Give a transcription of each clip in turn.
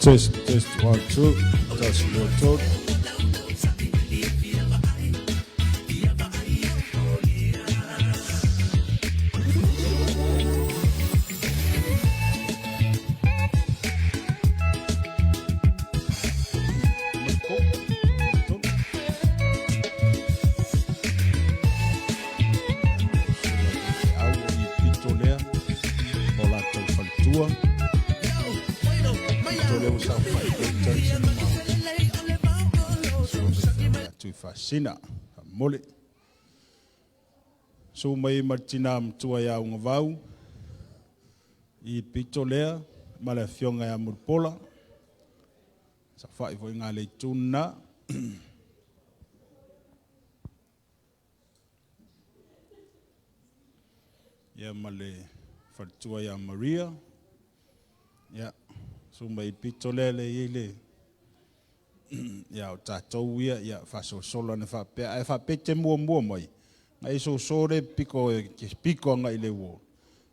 Test, test, 1, 2, test, 2, 3. Au i pito lea o latou faletua pito lea ua saofai Johnson ma Suaga Tuifaasisina faamomoli. Susu mai ma le tina matua ia Ugavau i pito lea ma le afioga ia Mulipola, saofai foi i le itu lena. Ia ma le faletua ia Maria. Ia, susu mai i le pito lea le i ai le ia o tatou ia, ia faasolosolo ana faapea, ae faapea e te muamua mai, na e soso le piko e te piko agai i le uo,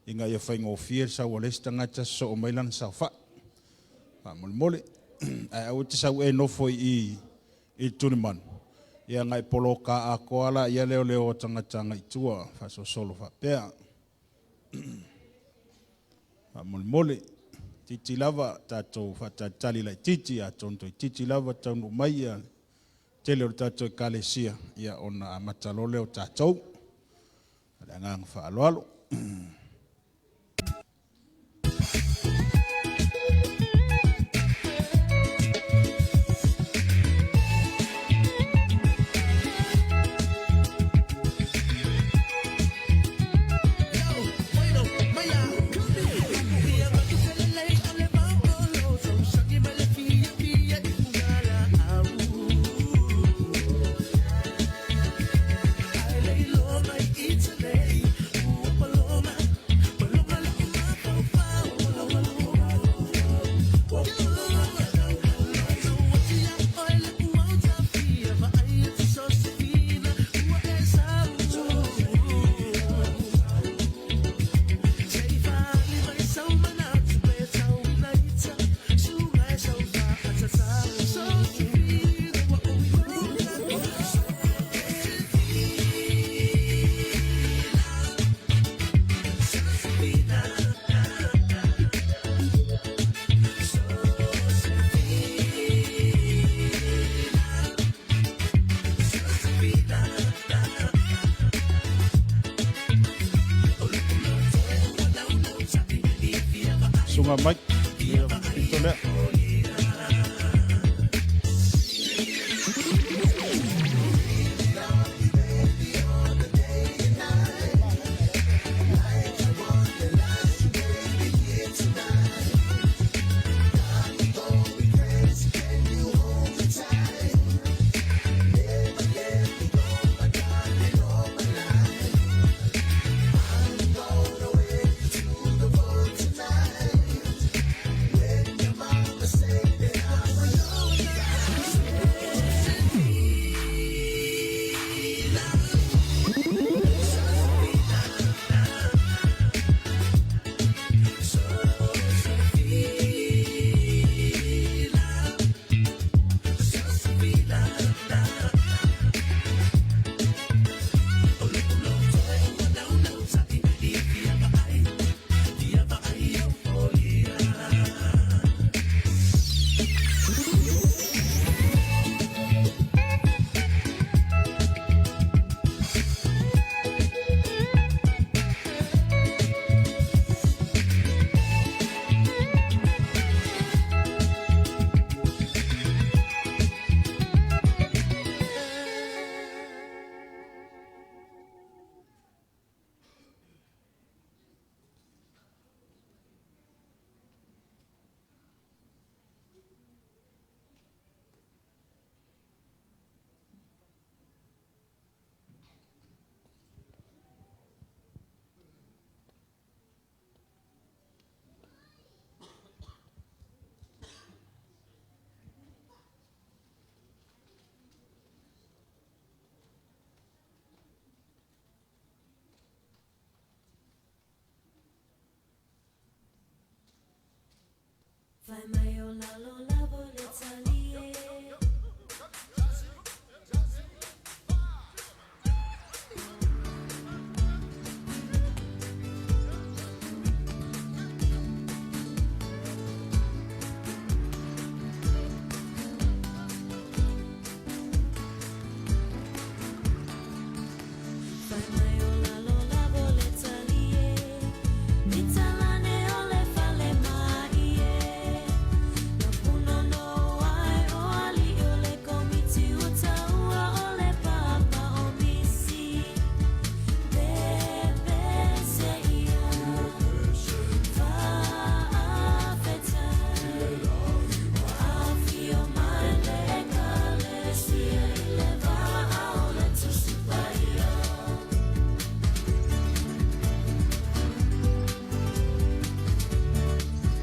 ina ia faigofie le sau a le isi tagata sosoo mai lana saofai. Faamolemole. Ae aua e te sau e nofo i i le tulimanu, ia na e poloka atoa la ia lea o le o tagata agai i tua, faasolosolo faapea. Faamolemole. Titi lava tatou faatalitali laitiiti, atonu toeitiiti lava taunuu mai ia tele o le tatou ekalesia, ia ona amata loa lea o tatou. Le agaga faaaloalo. Susuga Mike, ia pito lea.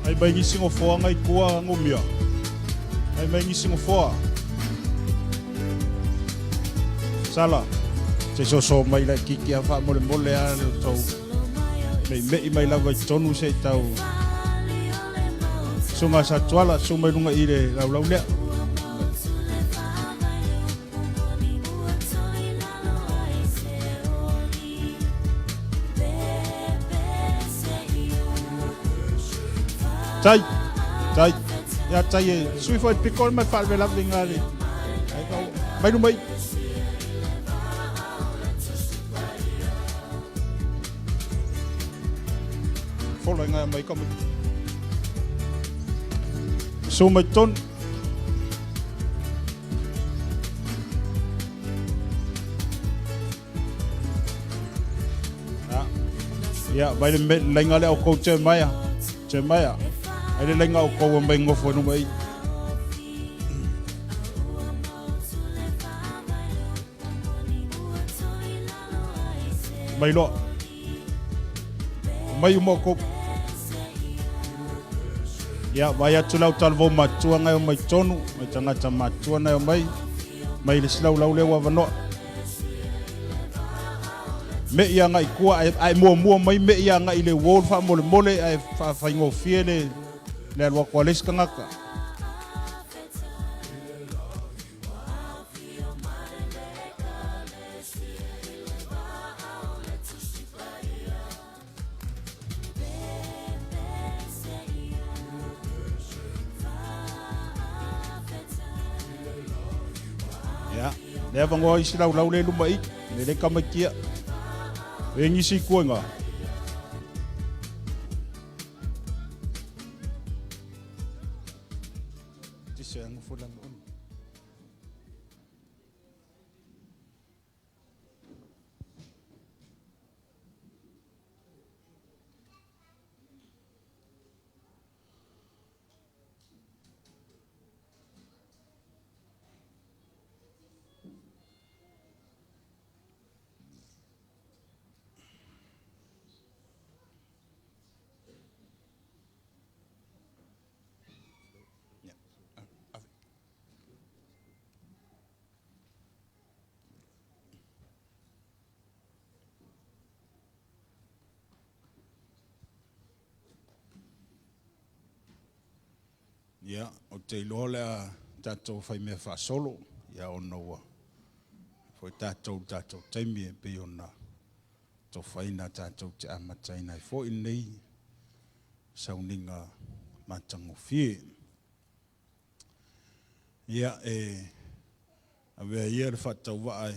Ai mai nisi gofoaga i tua gomia. Ai mai nisi gofoa. Sala. Se soso mai la kiki a fa mole mole a le tau. Mei mei mai lava i tonu se i tau. Sunga sa tuala, su mai lunga i le lau lau lea. Tai, tai, ia tai e sui foi piko mai faalavelave inga le. Ai kau, mai nu mai. Fola inga mai ka mai. Su mai ton. Ia, vai le me lainga le au kou te maia. Te maia. Ai le lainga au kou mai ngofo nu mai. Mai loa. Mai uma kou. Ia, vai atu lau talvou matua ngai o mai tonu, mai tangata matua nai o mai, mai le silau lau leo avanoa. Me ia ngai kua, ai, ai mua mua mai me ia ngai le wall fa mole mole, ai fa faingofie le, le alua kwa les kangaka. Ia, lea vangoa isi lau lau le luma i, le le kamatia. E ngisi kuenga. Tise ang fulan un. Ia, o te iloa lea tatou fai mea faasolo, ia ona ua foi tatou tatou taimi e pei ona tofaina tatou te amataina ai foi lenei sauniga matagofie. Ia, e avea ia le faatauvaa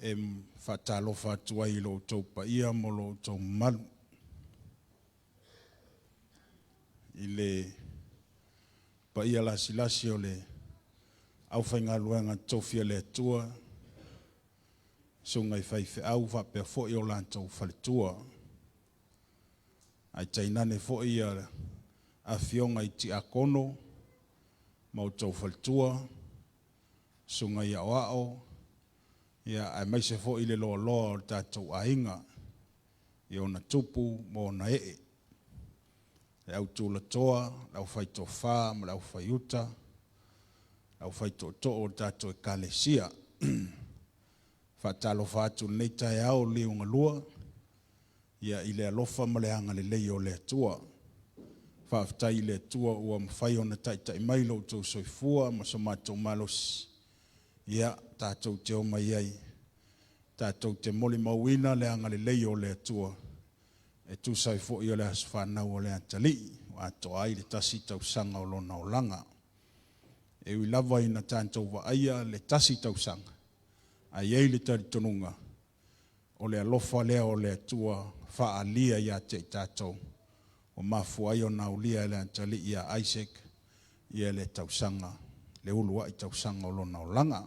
e faatalofa atu ai i lo outou paia ma lo outou mamalu. I le paia lasilasi o le aufaigaluega tofi a le Atua, susuga i faifeau faapea foi o latou faletua. Ae tainane foi ia afioga i tiakono ma outou faletua, susuga i aoao, ia aemaise foi le loaloa o le tatou aiga, i ona tupu ma ona ee. Le au tulatoa, le au faitofa ma le au faiuta, le au faitootoo o le tatou ekalesia. Faatalofa atu lenei taeao liugalua, ia i le alofa ma le agalelei o le Atua. Faafetai i le Atua ua mafai ona taitai mai lo outou soifua ma so matou malosi, ia, tatou te omai ai, tatou te molimauina le agalelei o le Atua e tusa ai foi o le aso fanau o le atalii, ua atoa ai le 1 tausaga o lona olaga. E ui lava ina tatou vaaia le 1 tausaga, ae i ai le talitonuga o le alofa lea o le Atua faaalia ia te i tatou, ua mafua ai ona aulia e le atalii ia Isaac ia le tausaga, le uluai tausaga o lona olaga.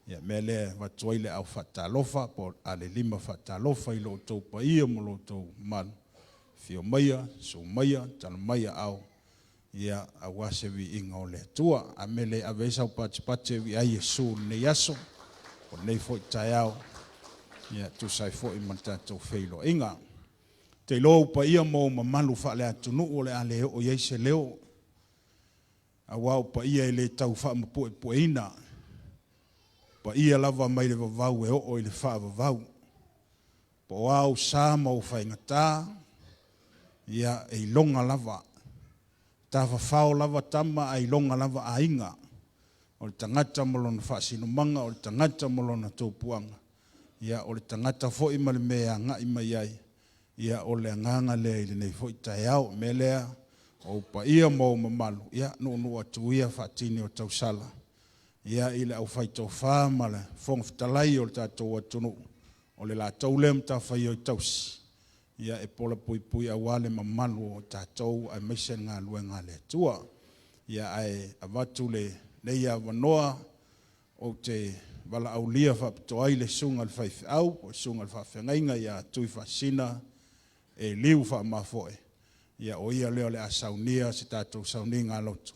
Ia mea lea e avatu ai le au faatalofa po o le alelima faatalofa i lo outou paia ma lo outou mamalu, afio maia, susu maia, tala mai aao, ia aua se viiga o le Atua. A mea le ave ai sau patipati e viia ai Iesu i lenei aso, o lenei foi taeao, ia tusa ai foi ma le tatou feiloaiga. Te iloa ou paia ma ou mamalu faale-atunuu o le a le oo i ai se leo, aua o paia e le tau faamapuepueina, paia lava mai le vavau e oo i le faavavau. Po o a ou sa ma ou faigata, ia e iloga lava, tafafao lava tama ae iloga lava aiga. O le tagata ma lona faasinomaga, o le tagata ma lona topuaga, ia o le tagata foi ma le mea e agai mai ai, ia o le agaga lea i lenei foi taeao. O le mea lea, o ou paia ma ou mamalu, ia nuunuu atu ia faatini o tausala, ia i le aufaitofa ma le Fofoga Fetalai o le tatou atunuu, o le latou lea matafaioi tausi, ia e polapuipui aua le mamalu o tatou aemaise le galuega a le Atua. Ia ae avatu lenei avanoa ou te valaaulia faapitoa ai le susuga i le faifeau po o le susuga i le faafeagaiga ia Tuifaasisina Eliu Faamafoe, ia o ia lea o le a saunia se tatou sauniga lotu,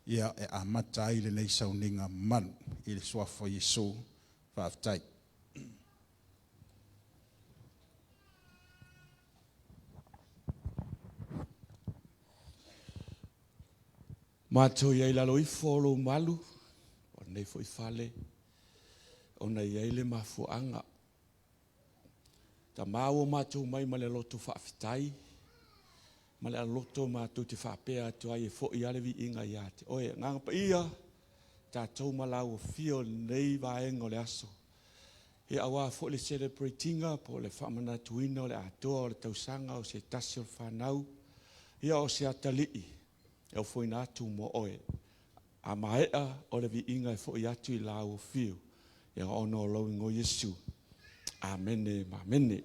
ia e amata ai lenei sauniga mamalu i le suafa o Iesu. Faafetai. Matou i ai i lalo ifo o lou malu o lenei foi fale, ona e i ai le mafuaaga. Tama ua matou mai ma le loto faafetai, ma le aloto matou te faapea atu ai e foi lava le viiga ia te oe. Agaga Paia, tatou ma lau afio i lenei vaega o le aso, ia aua foi le celebrate ina po o le faamanatuina o le atoa o le tausaga o se tasi o fanau, ia o se atalii e ofoina atu mo oe. A maea o le viiga e foi atu i lau afio, ia ona o lou igoa o Iesu. Amene ma amene.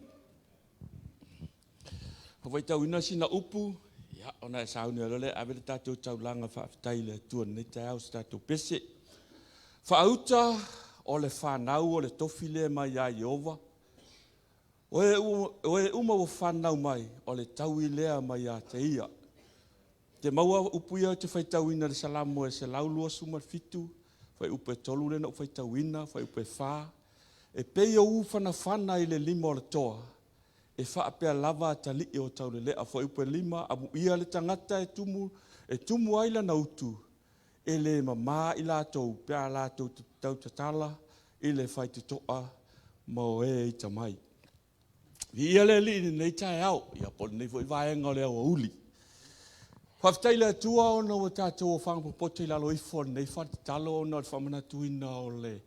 Ua faitauina sina upu, ia, ona e sauni ai loa lea e ave le tatou taulaga faafetai i le Atua i lenei taeao i se tatou pese. Faauta o le fanau o le tofi lea mai ia Ieova, o e uma ua fanau mai, o le taui lea mai ia te ia. Te maua upu ia ou te faitauina i le Salamo e 127, fuaiupu e 3 lea na ou faitauina, fuaiupu e 4. E pei o ufanafana i le lima o le toa, e faapea lava atalii o taulelea. Fuaiupu e 5, amuia le tagata e tumu ai lana utu, e le mama i latou pe a latou tautatala i le faitotoa ma o e ita mai. Viia le Alii i lenei taeao, ia po o lenei foi vaega o le aoauli. Faafetai i le Atua ona ua tatou ofaga popoto i lalo ifo o lenei fale tatalo ona o le faamanatuina o le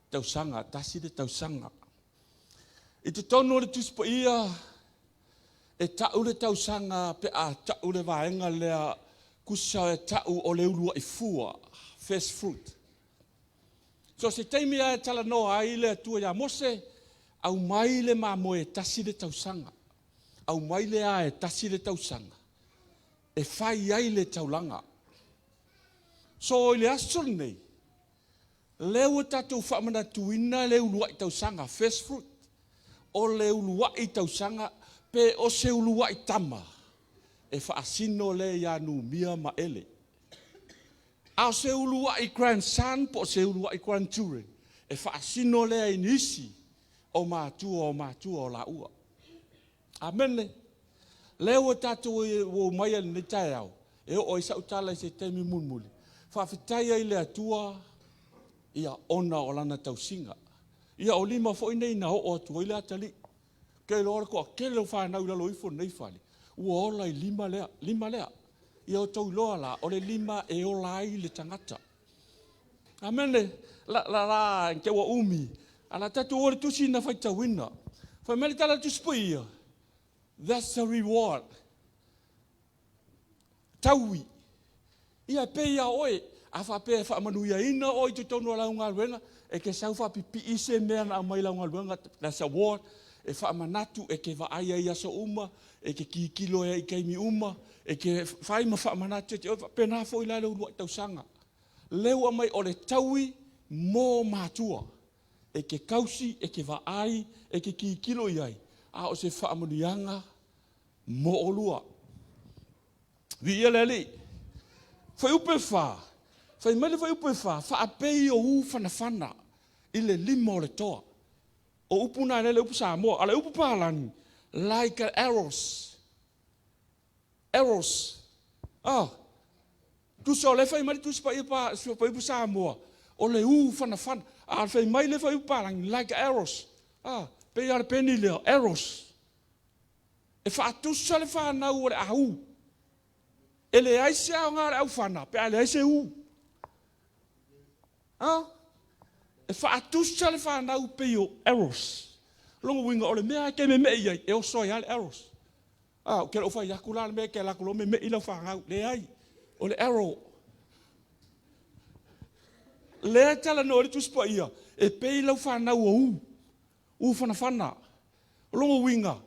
tausaga, 1 le tausaga. I totonu o le Tusi Paia, e tau le tausaga pe a tau le vaega lea, tusa e tau o le uluai fua, first fruit. So o se taimi lava e talanoa ai le Atua ia Mose, aumai le mamoe e 1 le tausaga, aumai le ao e 1 le tausaga, e fai ai le taulaga. So i le aso lenei, lea ua tatou faamanatuina le uluai tausaga, first fruit, o le uluai tausaga pe o se uluai tama e faasino lea ia Numia ma Ele. A o se uluai grandson po o se uluai grandchildren, e faasino lea i nisi o matua o matua o laua. Amene. Lea ua tatou omai ai i lenei taeao, e oo i ai sau tala i se taimi mulimuli, faafetai ai i le Atua ia ona o lana tausiga. Ia o lima foi nei na oo atu ai le atalii. Ou te iloa o le toatele o fanau i lalo ifo o lenei fale, ua ola i lima lea, lima lea. Ia outou iloa la, o le lima e ola ai le tagata. Amene, la la la ke ua umi. Ala tatou o le tusi na faitauina. Fai mai le tala le tusi paia. That's the reward. Taui. Ia pei ia oe, a faapea e faamanuiaina oe i totonu o lau galuega, e ke sau faapipii se mea na aumai lau galuega, that's a reward. E faamanatu, e ke vaai ai i aso uma, e ke tilotilo ai i taimi uma, e ke fai ma faamanatu ia te oe, faapena foi la le uluai tausaga. Lea ua aumai o le taui mo matua. E te tausi, e te vaai, e te tilotilo i ai, a o se faamanuiaga mo olua. Viia le Alii. Fuaiupu e 4, fai mai le fuaiupu e 4, faapei o u fanafana i le lima o le toa. O upu na le upu Samoa, a le upu Palagi, like arrows. Arrows. Ah, tusa o le fai mai le tusi paia pa fuaiupu Samoa, o le u fanafana. A fai mai le fuaiupu Palagi, like arrows. Ah, pei a le peni lea, arrows. E faatusa le fanau o le au. E leai se aoga o le aufana, pe a leai se u. Ah, e faatusa le fanau pei o arrows. Longa uiga o le mea e ke meme'i ai, e oso ai le arrows. Ah, o ke lou fai aku la le mea ke la kulo meme'i lau fanau. Leai, o le arrow. Lea tala no le tusi paia, e pei lau fanau o u. U fanafana. O longa uiga,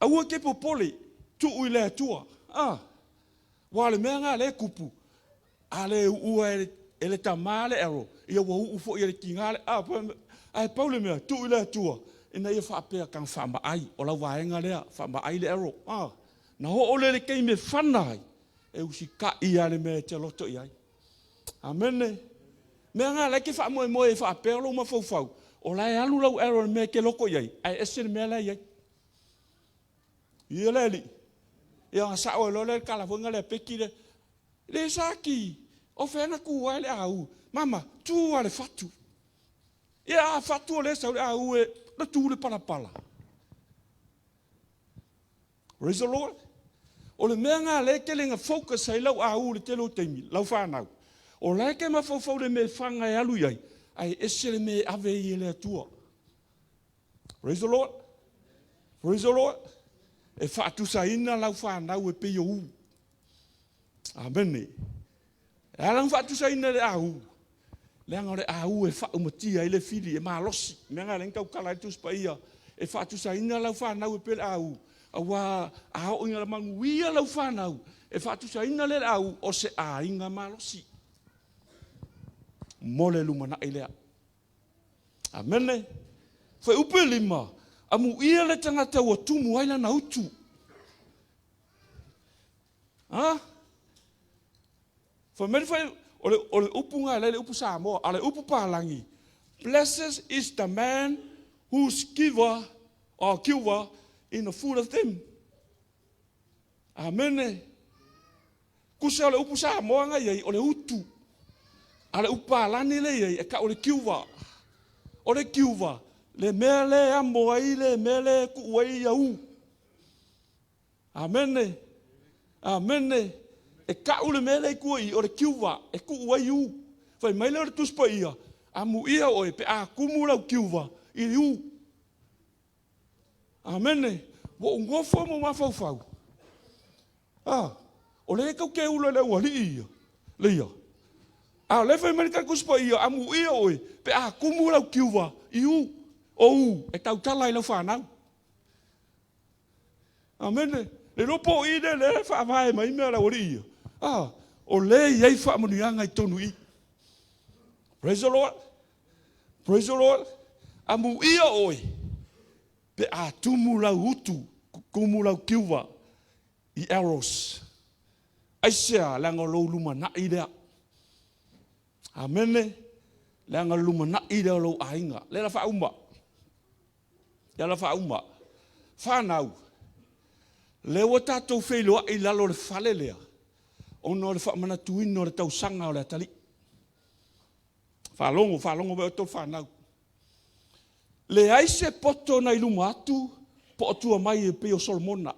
aua ke popole, tuu i le Atua. Ah, ua le mea ngā le kupu, a le uua e le tamā le arrow, ia ua uu foi e le tiga le, ah, ae pau le mea, tuu i le Atua, ina ia faapea kanga faamaai, o lau vaega lea, faamaai le arrow. Ah, na oo le le taimi e fana ai, e usita'i a le mea e te loto i ai. Amene. Mea ngā lai ke faamoemoe e faapea lou mafaufau, o la e alu lau arrow le mea e te loto i ai, ae ese le mea la i ai. Ia le alii. Ia nga sao e loa le kalafoga le peki le. Le saki. O whenga ku ai le au. Mama, tu a le fatu. Ia a fatu o le sau le au e na tu le palapala. Praise the Lord. O le mea ngā le ke lenga focus ai lau au le tele o taimi, lau whanau. O la ke mafaufau le me whanga e alu iai, ai ese le me ave i e le Atua. Praise the Lord. Praise the Lord. E faatusaina lau whanau e pei o u. Amene. E ala faatusaina le au. Leaga o le au e faaumatia ai le fili e malosi. Mea ngā le taukala ai tusi paia. E faatusaina lau whanau e pe le au. Aua a o inga manuia lau whanau. E faatusaina le au o se aiga malosi. Mo le lumanai lea. Amene. Fuaiupu e 5. Amuia le tagata ua tumu ai lana utu. Ah? Fai mai fai o le upu ngā le upu Samoa, a le upu Palagi. Blessed is the man whose giver or giver in the food of them. Amene. Kusa o le upu Samoa ngā iai, o le utu. A le upu Palani le iai, e ka o le kiuva. O le kiuva, le mea le amo ai, le mea le ku ai ia u. Amene. Amene. E kau le mea le kua i, o le kiuva, e ku ai u. Fai mai le o le tusi paia, amu ia oe pe a kumu lau kiuva i le u. Amene. Ua ungofo mo mafaufau. Ah, o le kau ke ula le ualii ia. Le ia. A le fai mai le tusi paia, amu ia oe pe a kumu lau kiuva i u. O u, e tautala i lau whanau. Amene. Le lopo i le le whaavae mai mea lau alii ia. Ah, o le iai whaamanuiaga i tonu i. Praise the Lord. Praise the Lord. Amu ia oe pe a tumu lau utu, kumu lau kiuva i arrows. Aisea leaga o lou lumanai lea. Amene. Leaga lumanai lea o lou aiga. Le la whaauma. Le la whaauma. Whanau. Le ua tātou wheiloa i lalo le fale lea. Ona o le whaamanatuina o le tausaga o le atali. Whaalongo, whaalongo me o tō whanau. Le ai se poto na iluma atu, po o tua mai e pei o Solomona.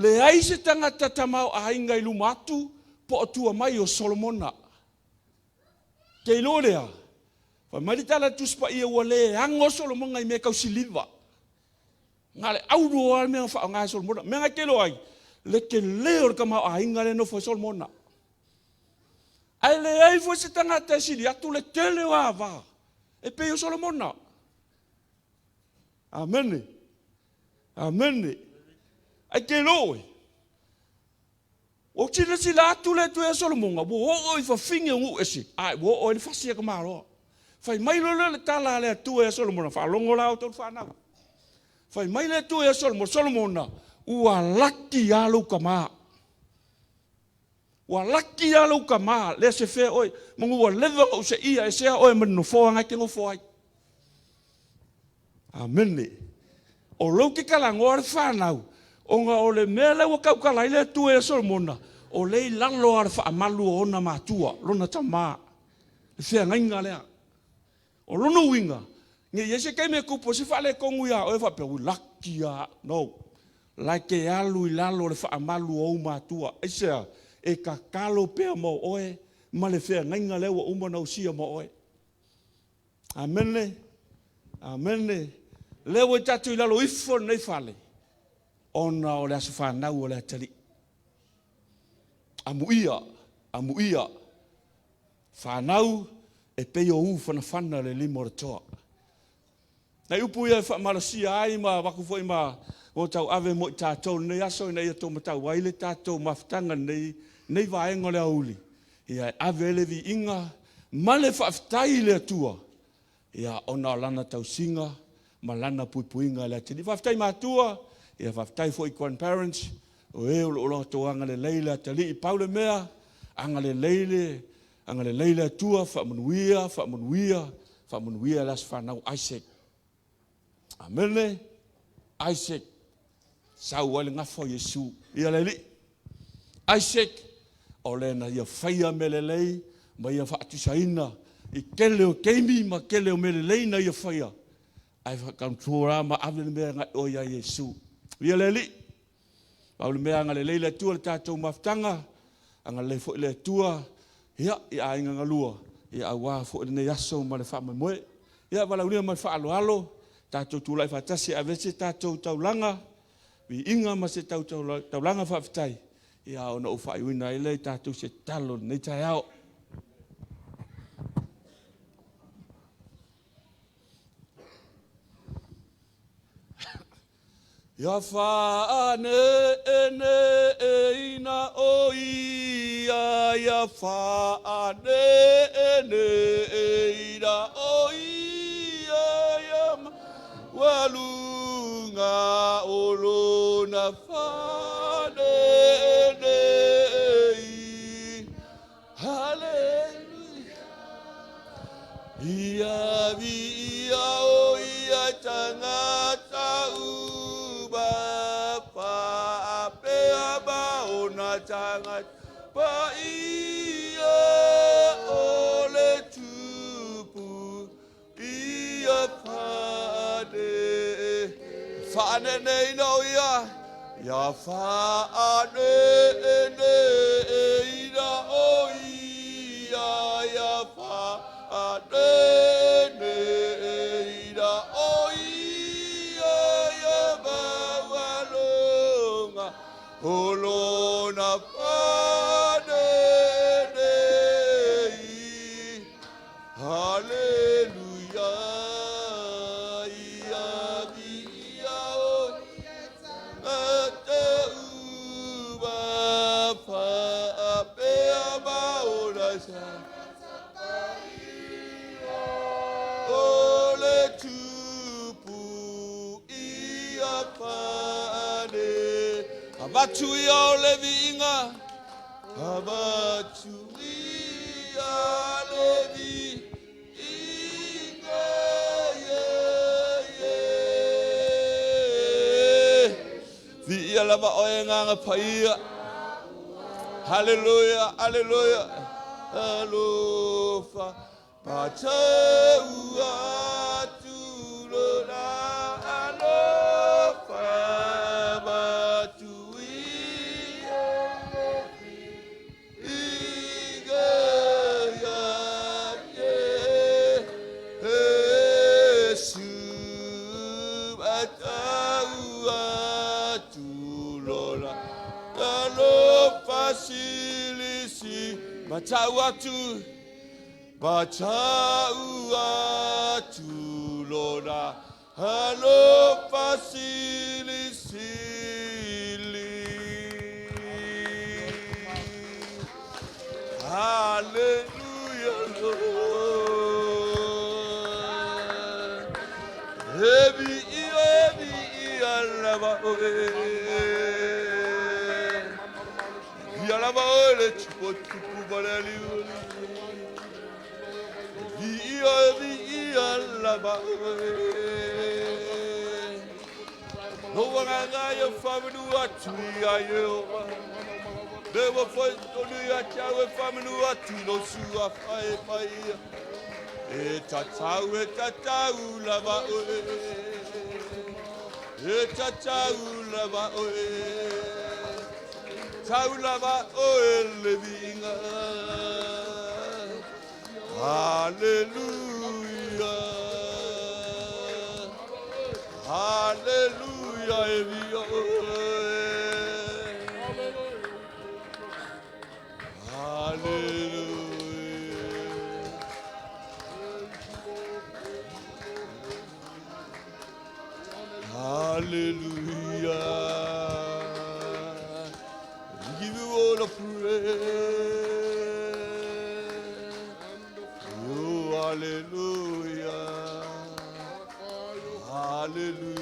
Leai se tagata tamaoaiga i luma atu po o tua mai o Solomona. Te iloa lea, fai mai le tala a le Tusi Paia ua le ano Solomona i mea tau siliva. Na o le auro lava le mea na faaaoga e Solomona. O le mea lena e te iloa ai le tele o le tamaoaiga lea e nofo ai Solomona. Ae leai foi se tagata e sili atu le tele o ava e pei o Solomona. Amene. Amene. Ae te iloa oe, ua silasila atu le Atua ia Solomona, ua oo i fafine o nuu ese, ae ua oo ai le fasi a tamaloa. Fai mai loa lea o le tala a le Atua ia Solomona, faalogo la outou le fanau. Fai mai le Atua ia Solomona, Solomona, ua laki lava lou tama. Ua laki lava lou tama, lea se fea oe, manu ua leva ona ou seia esea oe ma le nofoa na e te nofo ai. Amene. O lou te talanoa le fanau, ona o le mea lea ua tautala ai le Atua ia Solomona, o lea i lalo lava o le faamalu o ona matua, lona tama, le feagaiga lea. O lona uiga, ne i i ai se taimi e tupu ai se faaletonu ia oe faapea, ui laki lava au. No. La e te alu i lalo o le faamalu o ou matua. Aisea? E tatalo pea mo oe ma le feagaiga lea ua uma ona usia mo oe. Amene. Amene. Lea ua tatou i lalo ifo o lenei fale, ona o le aso fanau o le atalii. Amuia, amuia, fanau e pei o u fanafana le lima o le toa. Nai upu ia e faamalosia ai ma avatu foi ma o tauave mo i tatou lenei aso ina ia taumatau ai le tatou mafutaga lenei, nei vaega o le aoauli. Ia e ave ai le viiga ma le faafetai i le Atua, ia ona o lana tausiga ma lana puipuiga i le atalii. Faafetai matua, ia faafetai foi i grandparents, o e o lo o latou agalelei i le atalii. Pau le mea, agalelei le, agalelei le Atua, faamanuia, faamanuia, faamanuia le aso fanau Isaac. Amene. Isaac, sau ai le gafa o Iesu. Ia le Alii. Isaac, o le na ia faia mea lelei ma ia faatusaina i tele o taimi ma tele o mea lelei na ia faia, ae faatautua la ma ave le mea agai o ia Iesu. Ia le Alii, pau le mea agalelei le Atua i le tatou mafutaga, agalelei foi le Atua ia, i aiga galua, ia aua foi lenei aso ma le faamoemoe. Ia, valaaulia ma le faaaloalo, tatou tulai faatasi e ave se tatou taulaga viiga ma se taulaga faafetai, ia ona ou faaiuina ai lea i tatou se tatalo i lenei taeao. Ia faaneeneeina o ia, ia faaneeneeina o ia, ia maualuga o lona faaneenei. Haleluia. Ia viia o ia i tagata uma, faapea ma ona tagata paia o le Tupu. Ia faane, faaneeneeina o ia, ia faaneeneeina o ia, ia faaneeneeina o ia, ia maualuga o lona faaneenei. Haleluia, ia viia o tagata uma, faapea ma ona o le Tupu. Ia faane, avatu ia o le viiga, avatu ia le viiga, ye, ye. Viia lava oe Agaga Paia. Haleluia, haleluia. Alofa patau atu lona alofa avatu Silisili matau atu matau atu lona alofa silisili. Hallelujah, Lord. Heavy, heavy, lava oe. Ia lava oe le tupu tupu valeli. Ia ia lava oe. No wanga ia whamanu atu ia Ieova. Me wa whai tonu ia te au e whamanu atu no sua whae mai ia. E tatau e tatau lava oe. E tatau lava oe. Tau lava oe le viiga. Hallelujah. Hallelujah e via oe. Hallelujah. Hallelujah. We give you all the praise. Oh, hallelujah. Hallelujah.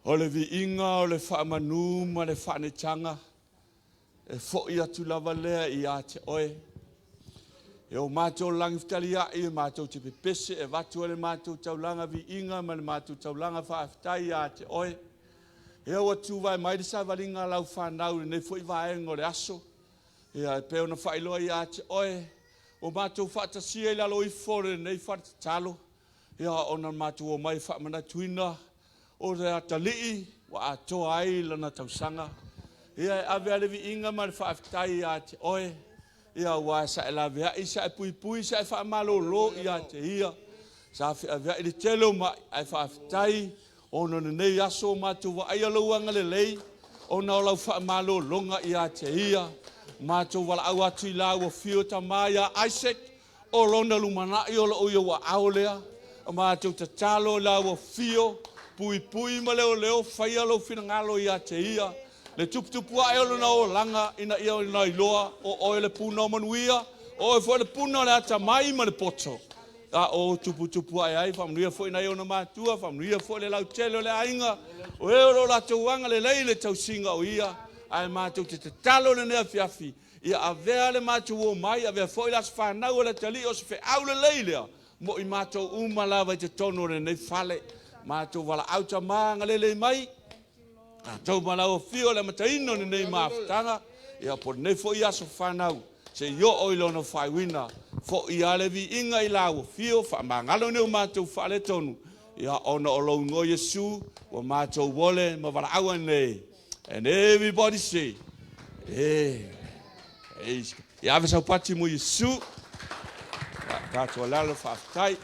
O le viiga o le faamanu ma le faanetaga e fo'i atu lava lea ia te oe. E o matou lagi fetaliai e matou te pepese e vatu ai le matou taulaga viiga ma le matou taulaga faafetai ia te oe. Ea ua tuvae mai le savaliga a lau fanau i lenei foi vaega o le aso. Ia e pei ona faailoa ia te oe, ua matou faatasia i lalo ifo o lenei faletatalo. Ia ona matou omai faamanatuina o le atalii ua atoa ai lana tausaga. Ia e ave a le viiga ma le faafetai ia te oe. Ia ua sa e laveai, sa e puipui, sa e faamalolo ia te ia. Sa feaveai le tele o mai, ae faafetai ona lenei aso o matou vaaia lou agalelei, ona o lau faamalologa ia te ia. Matou valaau atu i la ua fio tama ia Isaac, o lona lumanai o loo ia ua ao lea. Matou tatalo i la ua fio, puipui ma leoleo, faia lou finagalo ia te ia. Le tuputupu ae o lona olaga ina ia ona iloa o oe le puna o manuia, o oe foi le puna o le atamai ma le poto. A o tuputupu ae ai, faamanuia foi nai ona matua, faamanuia foi le lautele o le aiga, o e o lo latou agalelei le tausiga o ia, ae matou te tatalo lenei afiafi, ia avea le matou omai, avea foi le aso fanau o le atalii o se feau lelei lea, mo i matou uma lava i totonu o lenei fale. Matou valaau tama agalelei mai, tatou ma lau afio le amataina o lenei mafutaga, ia po o lenei foi aso fanau, se i oo i lona faaiuina, fo'i a le viiga i lau afio, faamagalo nei o matou faaletonu, ia ona o lou igoa Iesu, ua matou ole ma valaau ai nei. And everybody say, eh, ia ave saupati mo Iesu. Tatou alalo faafetai.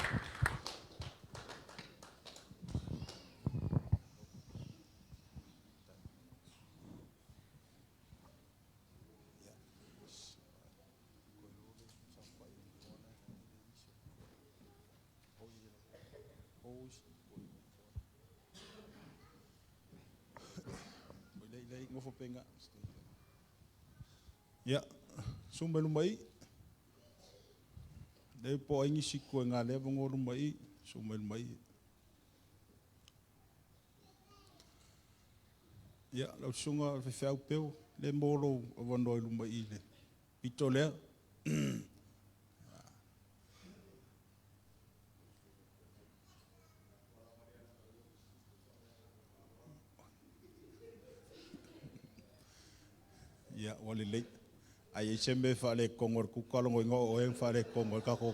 Ia, su mai luma i. Le po ai ngisi ko nga le vongo luma i, su mai luma i. Ia, lau sunga fe feau peu, le molo avanoa i luma i le pito lea. Ia, ua lelei. Ai ai se mea faaletonu o le kuka logoina o oe ma faaletonu ai le tatou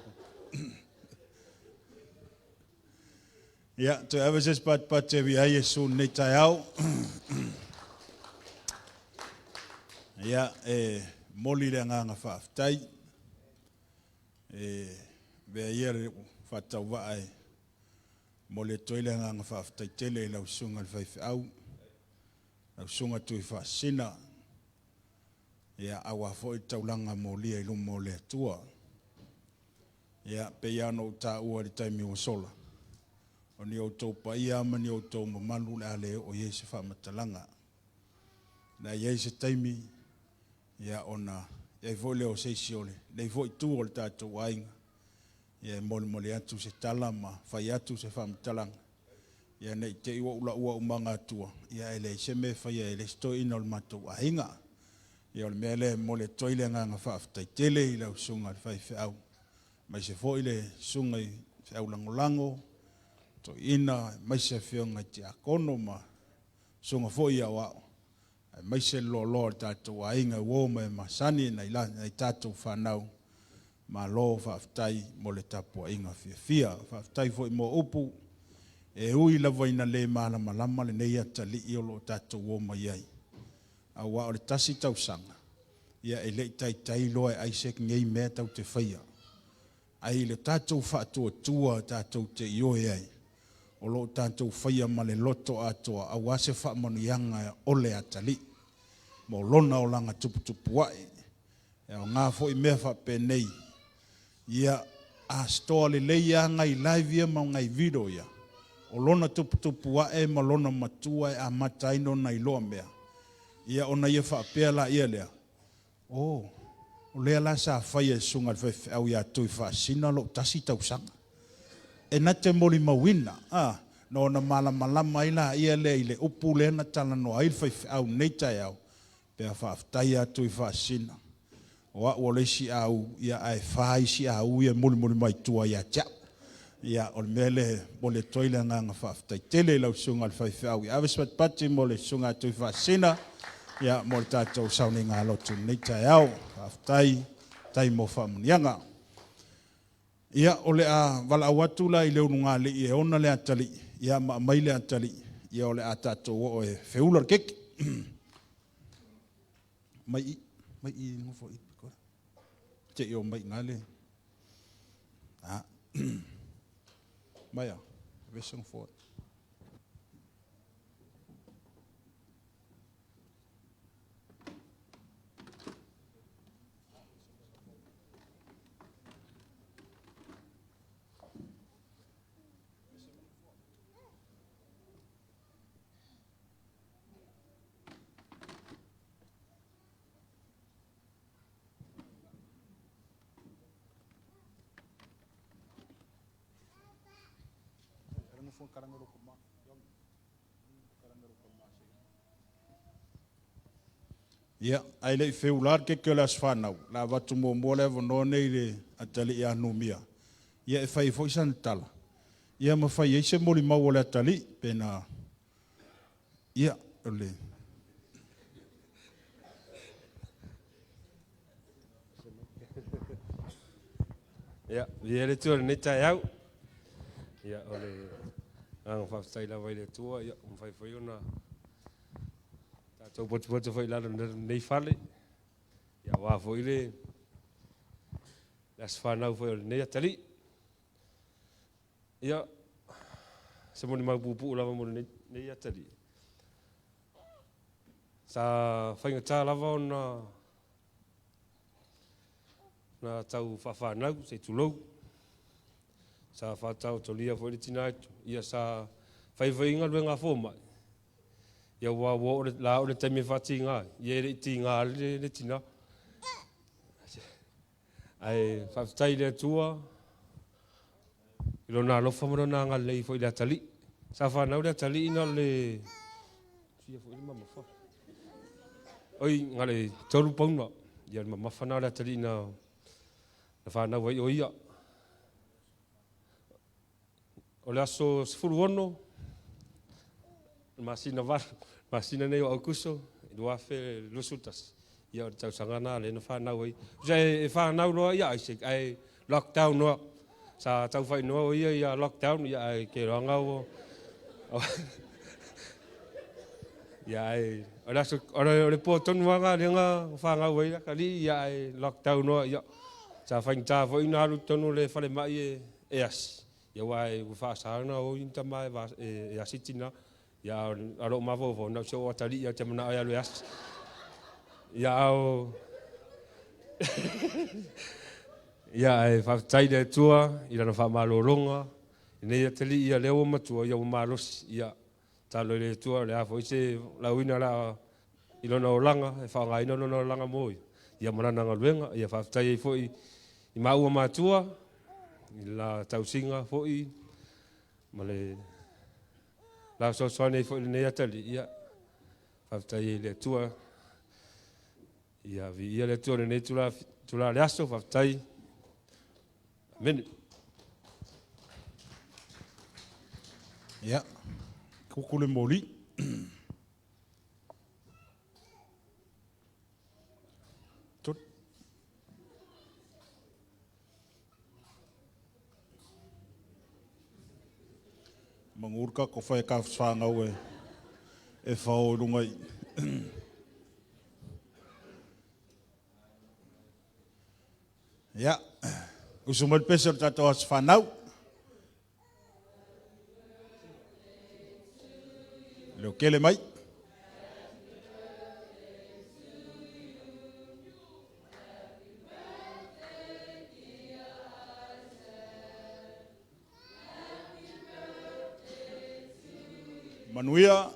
Ia, toe ave se isi patipati e viia ai Iesu i lenei taeao. Ia, e momoli le agaga faafetai. E avea ia le faatauvaa e Momoli atu ai le agaga faafetai tele i lau Susuga i le Faifeau, lau Susuga Tuifaasisina, ia aua foi le taulaga molia i luma o le Atua. Ia, pei lava ona ou taua i le taimi ua sola, o ni outou paia ma ni outou mamalu o le a le oo i ai se faamatalaga. O le a i ai se taimi, ia ona i ai foi lea o se isi o lenei foi itu o le tatou aiga, ia e molimoli atu se tala ma fai atu se faamatalaga, ia ne i te i ua ou laua aumaga atua, ia ae leai se mea e faia e le isi toeaina o le matou aiga. Ia o le mea lea e momoli atu ai le agaga faafetai tele i lau Susuga i le faifeau, aemaise foi le Susuga i feau lagolago, toeaina, aemaise afioga i tiakono ma susuga foi i aoao, aemaise le loaloa o le tatou aiga e uo ma e masani nai tatou fanau, malo faafetai mo le tapuaiga fiafia. Faafetai foi mo upu, e ui lava ina le malamalama lenei atalii o lo o tatou o mai ai, aua o le 1 tausaga, ia e le i taitai loa e Isaac nei mea tatou te faia. Ae i le tatou faatuatua tatou te ioe ai, o lo o tatou faia ma le loto atoa aua se faamanuiaga o le atalii mo lona olaga tuputupuae. E aoga foi mea faapenei, ia a stoa lelei lava nai live ia ma nai video ia, o lona tuputupuae ma lona matua e amata ai ona iloa mea, ia ona ia faapea laia lea, oh, o lea la sa faia e Susuga i le Faifeau ia Tuifaasisina lou 1 tausaga. E na te molimauina, na ona malamalama ai laia lea i le upu lea na talanoa ai le faifeau nei taeao, pe a faafetai ia Tuifaasisina. O au o le isi au, ia ae 4 isi au ia mulimuli mai tua ia te au. Ia, o le mea lea momoli atu ai le agaga faafetai tele i lau Susuga i le Faifeau. Ia ave se patipati mo le Susuga ia Tuifaasisina, ia mo le tatou sauniga lotu i lenei taeao. Faafetai, faafetai mo faamanuiaga. Ia, o le a valaau atu la i le ulugalii e ona le atalii, ia ma aumai le atalii, ia o le a tatou oo e feula le keke. Mai i, mai i nofo i piko. Te i o mai ngā le. Mai a, vese ngofo. Ia, ae le i feula le keke o le aso fanau, o le a avatu muamua le avanoa nei i le atalii ia Numia, ia e fai ai foi sana tala, ia ma fai ai se molimau o le atalii, pe na, ia, o le... Ia, viia le Atua i lenei taeao. Ia, o le agaga faafetai lava i le Atua, ia, ua mafai foi ona tatou potopoto foi i lalo o lenei fale, ia, aua foi le aso fanau foi o lenei atalii. Ia, se molimau puupuu lava mo lenei atalii. Sa faigata lava ona na tau faafanau, se i tulou. Sa faataotolia foi le tina ia sa faifai galuega a fomai. Ia ua o la o le taimi e faatiga ai, ia e le i tiga le tina. Ae faafetai i le Atua i lona alofa ma lona agalelei foi i le atalii. Sa fanau le atalii na o le fia foi le mamafa. Oi, na le 3 pauna. Ia le mamafa na o le atalii na fanau ai o ia. O le aso 16, masina 8, masina nei o Aukuso, 2021. Ia o le tausaga na le na fanau ai. Usa e fanau loa ia Isaac, ai lockdown noa. Sa tauwhai noa o ia ia lockdown, ia ai ke roanga o. Ia ai, o le aso, o le po tonu anga lenga whangau ai kali, ia ai lockdown noa, ia. Sa whaingta foi na alu tonu le whale mai e asi. Ia aua ua faasa ona o ni tama e asi tina, ia a o lou mafaufau, na o si ou atalii lava ou te manao e alu e asi. Ia a o Ia ae faafetai i le Atua i lana faamalologa i lenei atalii, ia lea ua matua, ia ua malosi. Ia tatalo i le Atua o le a foi se lauina o le a i lona olaga, e faaaogaina lona olaga mo ia, ia ma lana galuega. Ia faafetai ai foi i maua matua, i le la tausiga foi ma le la fesoasoani ai foi i lenei atalii, ia faafetai ai i le Atua. Ia viia le Atua i lenei itula, itula o le aso, faafetai. Amene. Ia, kuku le moli. Tolu. Manu le tatou fai tafasfanau e e fao i luga i. Ia, usu mai le pese o le tatou aso fanau. Leo kele mai. Manuia.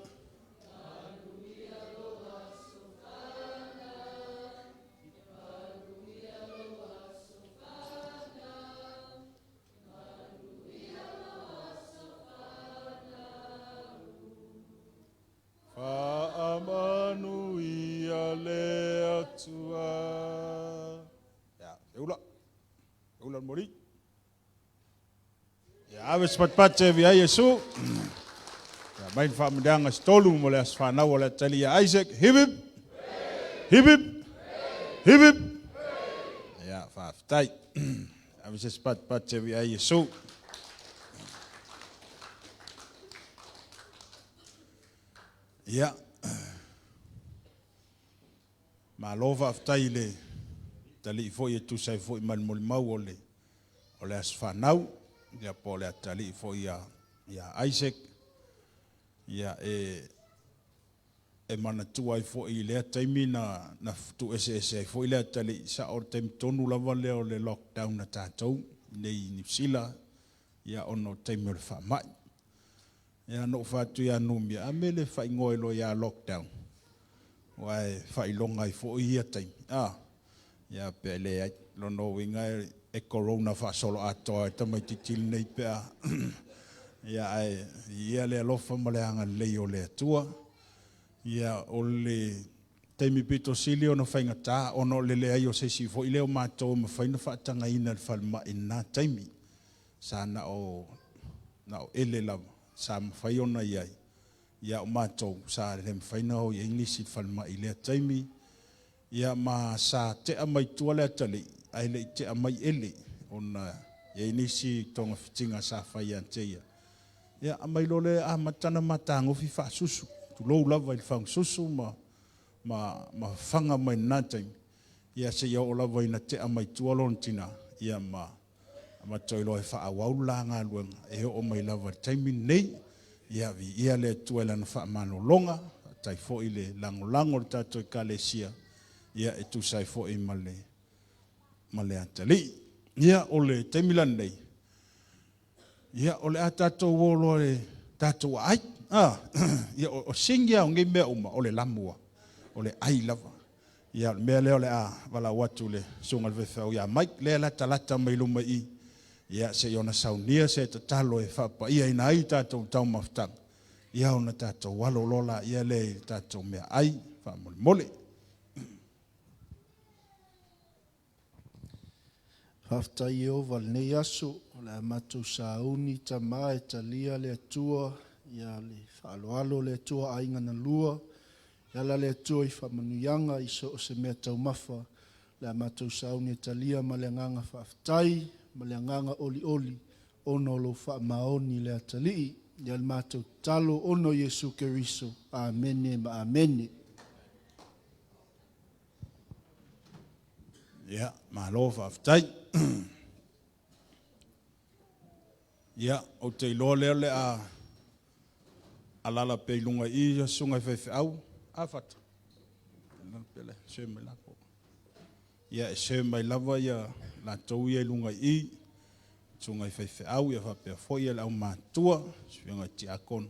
Faamanuia le Atua. Ia, feula. Feula le moli. Ia, ave se patipati e via Iesu. Ia, mai le faamanuiaga se tolu mo le aso fanau o le atalii ia Isaac. Hip hip. Hip hip. Hip hip. Ia, faafetai. Ave se patipati e via Iesu. Ia, malo faafetai i le atalii foi e tusa ai foi ma le molimau o le, o le aso fanau, ia po o le atalii foi ia, ia Isaac. Ia, e, e manatua ai foi i lea taimi na, na tuueseese ai foi le atalii, sa o le taimi tonu lava lea o le lockdown a tatou nei i Niu Sila, ia ona o taimi o le faamai. Ia na ou fai atu ia Numia, a mea e le faaigoa ai loa ia lockdown, aua e faailoga ai foi ia taimi. A, ia pe leai. Lona uiga e corona faasoloatoa ai le tamaitiiti lenei pe a. Ia ae ia le alofa ma le agalelei o le Atua. Ia o le taimi pito sili ona faigata ona o le leai o se isi foi lea o matou e mafai ona faatagaina i le falemai i lena taimi. Sa na o na o ele lava sa mafai ona i ai, ia o matou sa le mafai ona o i ai nisi i le falemai i lea taimi. Ia ma sa tea mai tua le atalii ae le i tea mai ele ona e i ai nisi togafitiga sa fai ia te ia. Ia aumai loa lea amata ona matagofi faasusu, tulou lava i le fagasusu ma ma ma fafaga mai lena taimi, ia seia oo lava ina tea mai tua lona tina, ia ma ma toe iloa e faaauau le la galuega e oo mai lava i le taimi lenei. Ia, viia le Atua i Lana faamalologa, faafetai foi i le lagolago o le tatou Ekalesia, ia e tusa ai foi ma le ma le atalii. Ia, o le taimi la lenei, ia, o le a tatou o loa i le tatou aai. Ah, ia, o sigi lava o nei mea uma, o le lamu lava, o le ai lava. Ia, o le mea lea o le a valaau atu i le susuga i le faifeau ia Mike, lea e latalata mai luma i i, ia, se i ona saunia se tatalo e faapaiaina ai tatou taumafataga, ia ona tatou alo loa laia lea i le tatou meaai faamolemole. Faafetai Ieova i lenei aso, o le a matou sauni tama e talia le Atua, ia le faaaloalo o le Atua aiga na lua, e ala le Atua i faamanuiaga i so o se mea taumafa, o le a matou sauni e talia ma le agaga faafetai ma le agaga olioli ona o lou faamaoni i le atalii. Ia le matou tatalo ona o Iesu Keriso. Amene ma amene. Ia, malo faafetai. Ia, ou te iloa lea o le a alaala pea i luga i i susuga i faifeau. A Fata? Se mai lakou. Ia, e serve mai lava ia latou ia i luga i i, susuga i faifeau ia faapea foi le aumatutua, susuga i tiakono.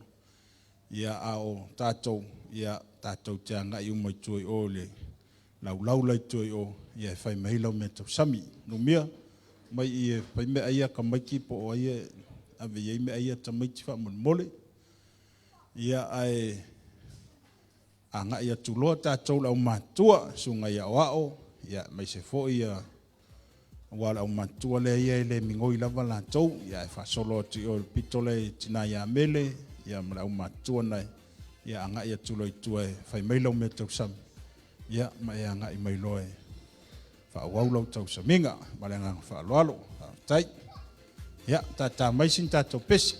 Ia, a o tatou, ia, tatou te agai uma i tua i o i le laulau la i tua i o, ia e fai mai ai lau meatausami. Numia, mai i e fai meaai a tamaiti po o ai e ave i ai meaai a tamaiti faamolemole. Ia, ae agai atu loa tatou le aumatutua, susuga i aoao, ia, aemaise foi ia, aua o le aumatutua lea ia e le migoi lava latou, ia ae faasolo atu i o i le pito lea i tina ia Mele, ia ma le aumatutua na ia agai atu loa i tua e fai mai lau meatausami, ia ma e agai mai loa e faaauau lau tausamiga. Ma le agaga faaaloalo. Faafetai. Ia, tata mai sina tatou pese.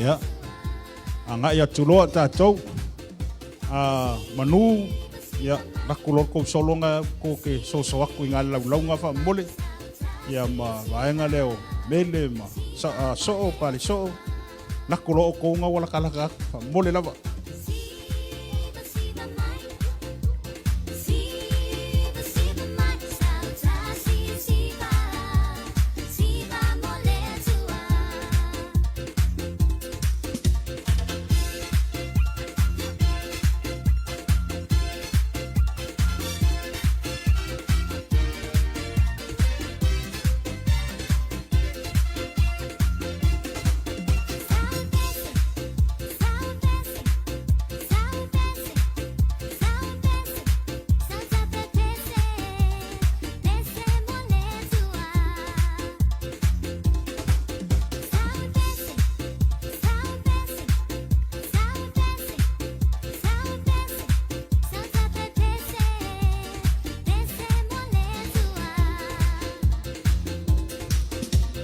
Ia, agai atu loa tatou. A manu, ia, lako loa le kou sologa ko ke soso aku i ngā laulauga faamolemole. Ia ma vaega lea o mele ma soo, pale soo. Lako loa outou ga ua lakalaka atu faamolemole lava.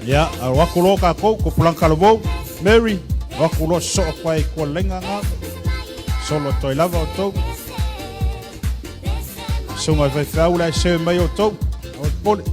Ia, alo atu loa tatou, tupulaga talavou, Mary, alo atu loa sosoo atu ai i tua le laina na, solo atu ai lava outou. Susuga i faifeau la e serve mai outou, aua le popole.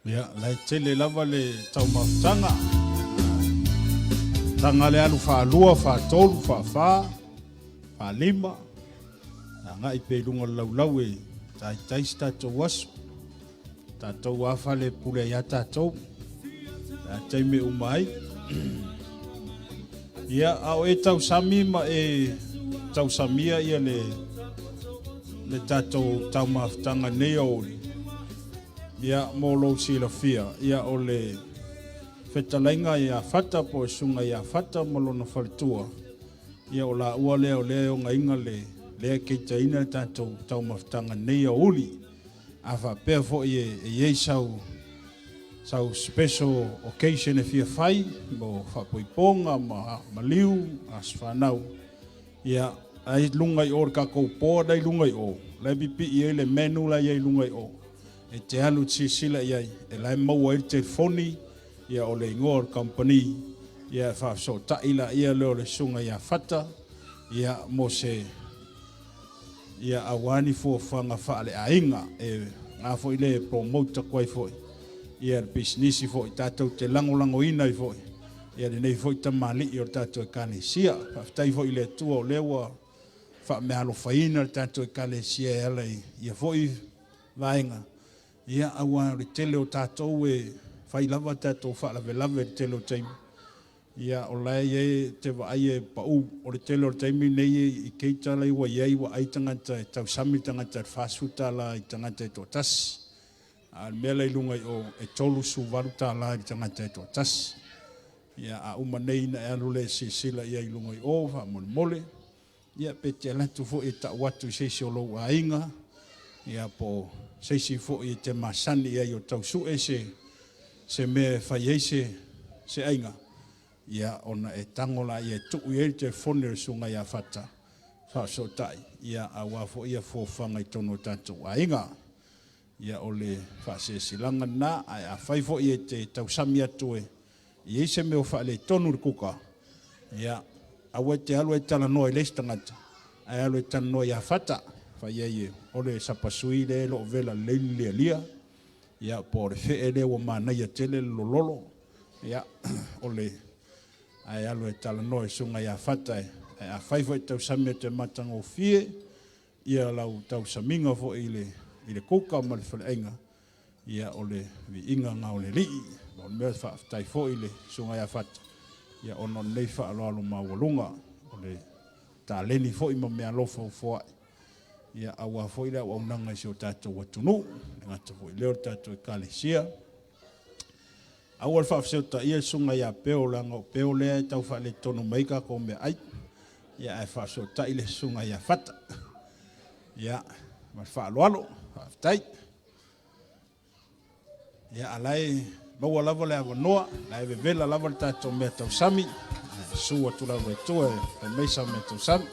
Ia, la e tele lava le taumafataga. Taga le alu faalua, faatolu, faafa, faalima, agai pea i luga o le laulau e taitai se tatou aso. Tatou a fale pule ai a tatou. A taimi e uma ai. Ia, a o e tausami ma e tausamia ia le le tatou taumafataga nei aoauli, ia, mo lou silafia, ia, o le fetalaiga ia Fata po o susuga ia Fata ma lona faletua, ia, o laua lea o lea e ogaina le lea e keitaina le tatou taumafataga nei aoauli. A faapea foi e i ai sau sau special occasion e fia fai mo faapoipoga ma maliu, aso fanau, ia, ai luga i o le tatou board ai luga i o, la e pipii ai le menu la i ai luga i o. E te alu te silasila i ai, e la e maua ai le telefoni, ia o le igoa o le kamupani, ia e faafesootai laia lea o le susuga ia Fata, ia mo se ia aua ni fuafuaga faaleaiga e na foi le promote atu ai foi ia le pisinisi foi tatou te lagolagoina ai foi ia lenei foi tamalii o le tatou Ekalesia. Faafetai foi i le Atua o lea ua faameaalofaina le tatou Ekalesia e ala i ia foi vaega, ia aua o le tele o tatou e fai lava tatou faalavelave i le tele o taimi. Ia o la e i ai te vaai e pau, o le tele o le taimi nei i keita lai ua i ai ua ai tagata e tausami tagata i le $40 i tagata e toatasi. A o le mea la i luga i o e $38 i le tagata e toatasi. Ia a uma nei na e alu lea e silasila i ai i luga i o faamolemole. Ia pe te alu atu foi e tau atu i se isi o lou aiga, ia po o se isi foi e te masani i ai o tau sue se mea e fai ai se aiga, ia ona e tago laia e tuu i ai le telefoni o le susuga ia Fata faafesootai, ia aua foi ia fuafuaga i totonu o tatou aiga. Ia o le faasilasilaga lena, ae afai foi e te tausami atu e i ai se mea o faaletonu i le kuka, ia aua e te alu e talanoa i le isi tagata, ae alu e talanoa ia Fata, fai ai o le sapasui lea e le o vela lelei le lialia, ia po o le fee lea ua manaia tele le lololo, ia o le ae alu e talanoa i le susuga ia Fata. Ae afai foi e tausami atu e matagofie ia lau tausamiga foi i le kuka ma le faleaiga, ia o le viiga na o le Alii. O le mea faafetai foi i le susuga ia Fata, ia ona o lenei faaaloalo maualuga, o le taleni foi ma meaalofa ua foai, ia aua foi le auaunaga i si o tatou atunuu, le gata foi lea o le tatou Ekalesia. Aua le faafesotaia le susuga ia Peo, leaga o Peo lea e tau faaletonu mai tatou meaai, ia ae faafesootai le susuga ia Fata. Ia, ma le faaaloalo, faafetai. Ia, a la e maua lava le avanoa, la e vevela lava le tatou mea tausami, susu atu lava i tua e fai mai sa mea tausami.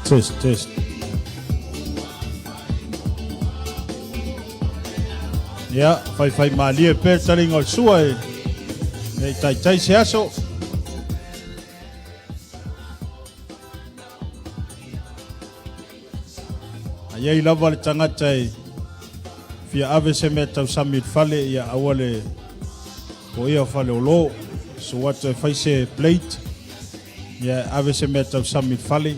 Test, test. Ia, faifaimalie pea le taliga o le sua e ne i taitai se aso. A i ai lava le tagata e fia ave se mea tausami i le fale, ia aua le poia o faleolo. Susu atu e fai se plate, ia e ave se mea tausami i le fale.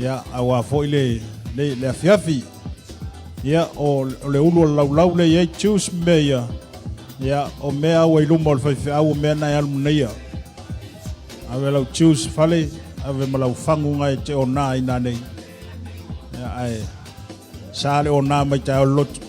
Ia, aua foi le, le, le afiafi. Ia, o, o le ulu o le laulau le i ai juice ma mea ia. Ia, o mea aua i luma o le faifeau o mea na e alu nei ia. Ave lau juice fale, ave ma lau fagu ngai te ona i nanei. Ia, ae sa le ona mai taeao le lotu.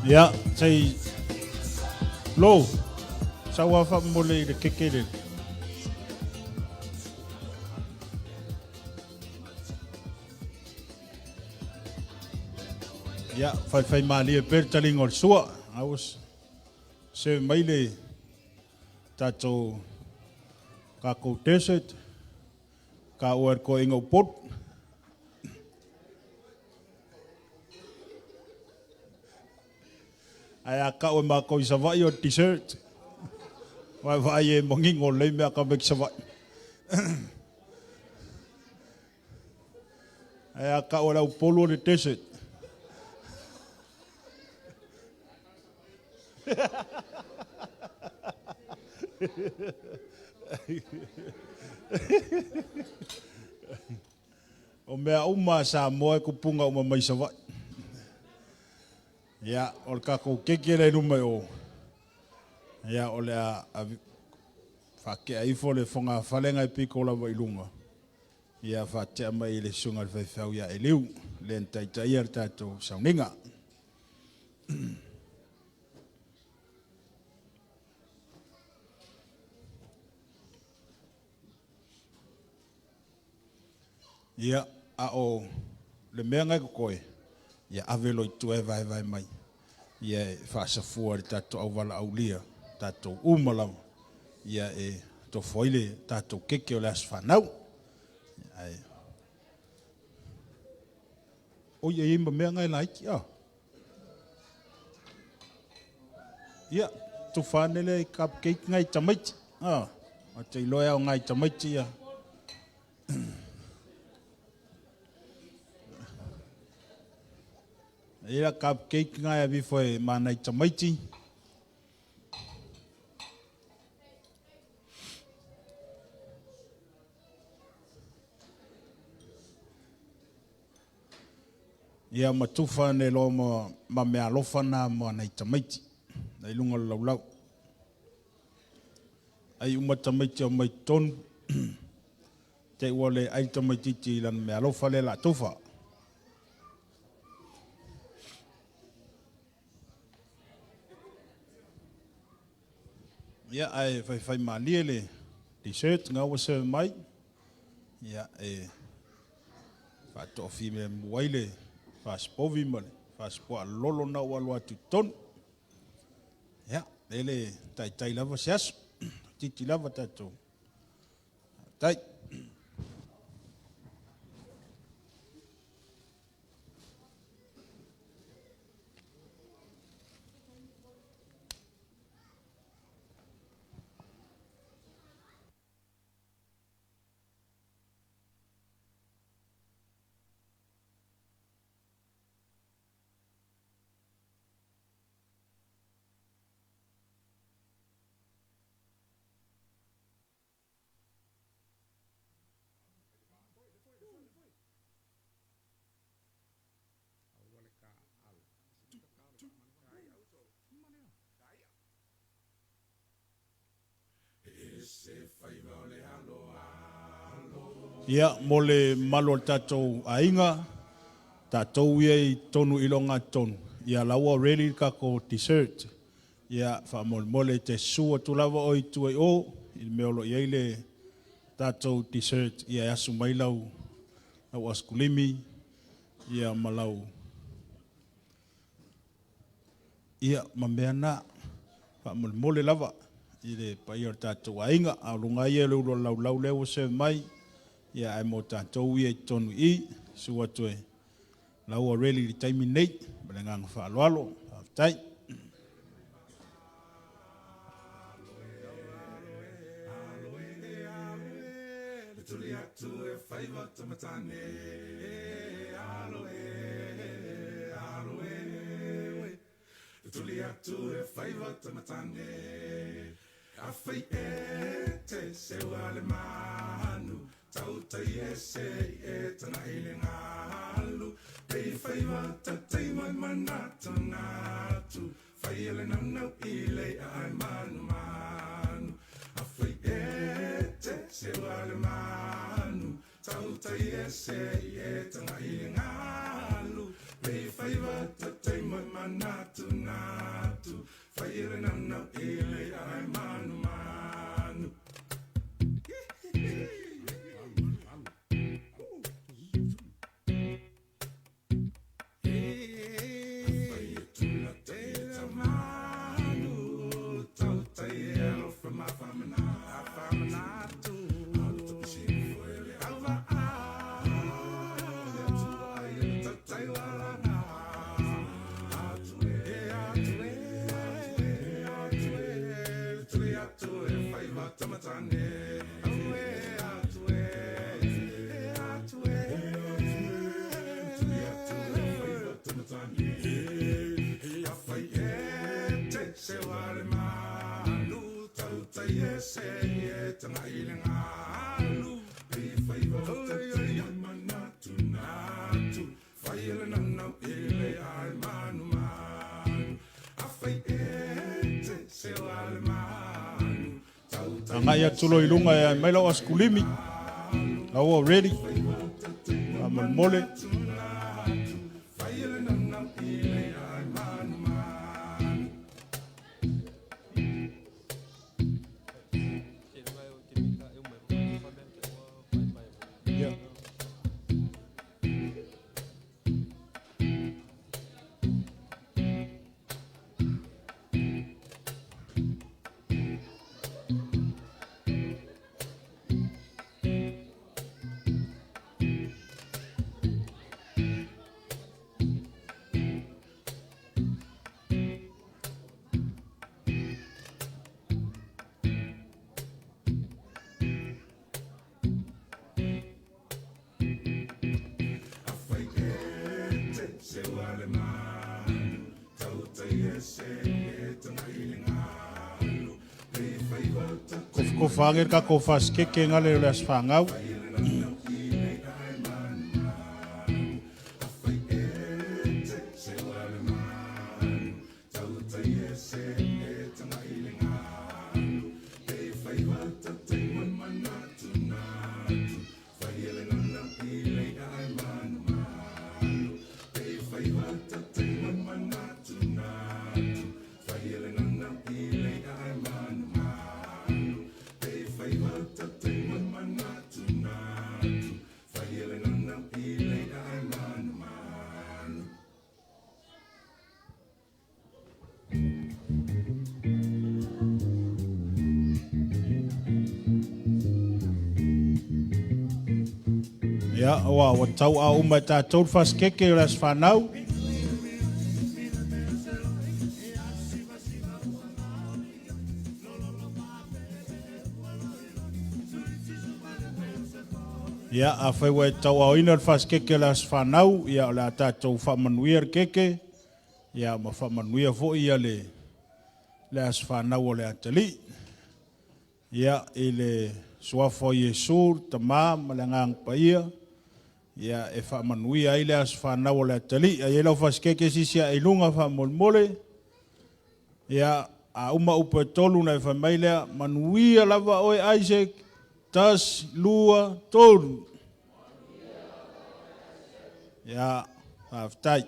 Ia, sei Lo, sau lava faamomole i le keke le. Ia, faifaimalie pea le taliga o le sua. A ua serve mai le tatou kakou dessert, kaua e le toeaina Upolu. Ae a kau e matou i Savaii o le dessert. Aua e vaai e manino lelei mea tau mai Savaii. Ae a kau e le Upolu o le dessert. O mea uma a Samoa e kupuga uma mai Savaii. Ia, o le tatou keke lea i luma i o, ia, o le a faatea ifo le fogafale na e pito lava i luga. Ia faatea mai i le susuga i le faifeau ia Eliu, le na taitaia le tatou sauniga. Ia, a o le mea ngai kokoe, ia ave loa i tua e vaevae mai, ia e faasafua i le tatou auvalaaulia, tatou uma lava, ia e tofo ai le tatou keke o le aso fanau. Ae, oi, e i ai ma mea ngai laiti, ah. Ia, tufa ane lea i cupcake ngai tamaiti. Ah, o te iloa e aoga i tamaiti ia. Ia cupcake ngai avifo e manai tamaiti. Ia ma tufa ane loa ma, ma meaalofa na mo nai tamaiti, nai luga o le laulau. Ai uma tamaiti o mai totonu, te ua le ai tamaititi i lana meaalofa lea la tufa. Ia, ae faifai malie le dessert nga ua serve mai. Ia, e faatoafilemu ai le fasipovi ma le fasipuaalolo na ua alu atu i totonu. Ia, e le taitai lava se aso. Titi lava tatou. Tai. Ia, mo le mamalu o le tatou aiga, tatou ia i totonu i logatotonu, ia la ua ready le tatou dessert. Ia, faamolemole e te susu atu lava oe i tua i o, i le mea o lo o i ai le tatou dessert, ia e asu mai lau, lau askulimi, ia ma lau Ia, ma mea na, faamolemole lava i le paia o le tatou aiga, a o luga lava ia o le ulu o le laulau lea ua serve mai, ia ae mo tatou ia i totonu i i, susu atu e la ua ready i le taimi lenei. Ma le agaga faaaloalo, faafetai. Agai atu loa i luga e mai lau asikulimi, La ua ready. Faamolemole. Ia. Kofakofa age le tatou fasikeke gale o le aso fanau. Ia, ua ua tauaau uma e tatou le fasikeke o le aso fanau. Ia, afai ua e tauaaoina le fasikeke o le aso fanau, ia o le a tatou faamanuia le keke, ia ma faamanuia foi ia le le aso fanau o le atalii. Ia, i le Suafa o Iesu, le Tama ma le Agaga Paia, ia e faamanuia ai le aso fanau o le atalii. A i ai lau fasikeke sisi ae i luga faamolemole. Ia, a uma upu e tolu ona e fai mai lea, Manuia lava oe Isaac, tasi, lua, tolu. Ia, faafetai.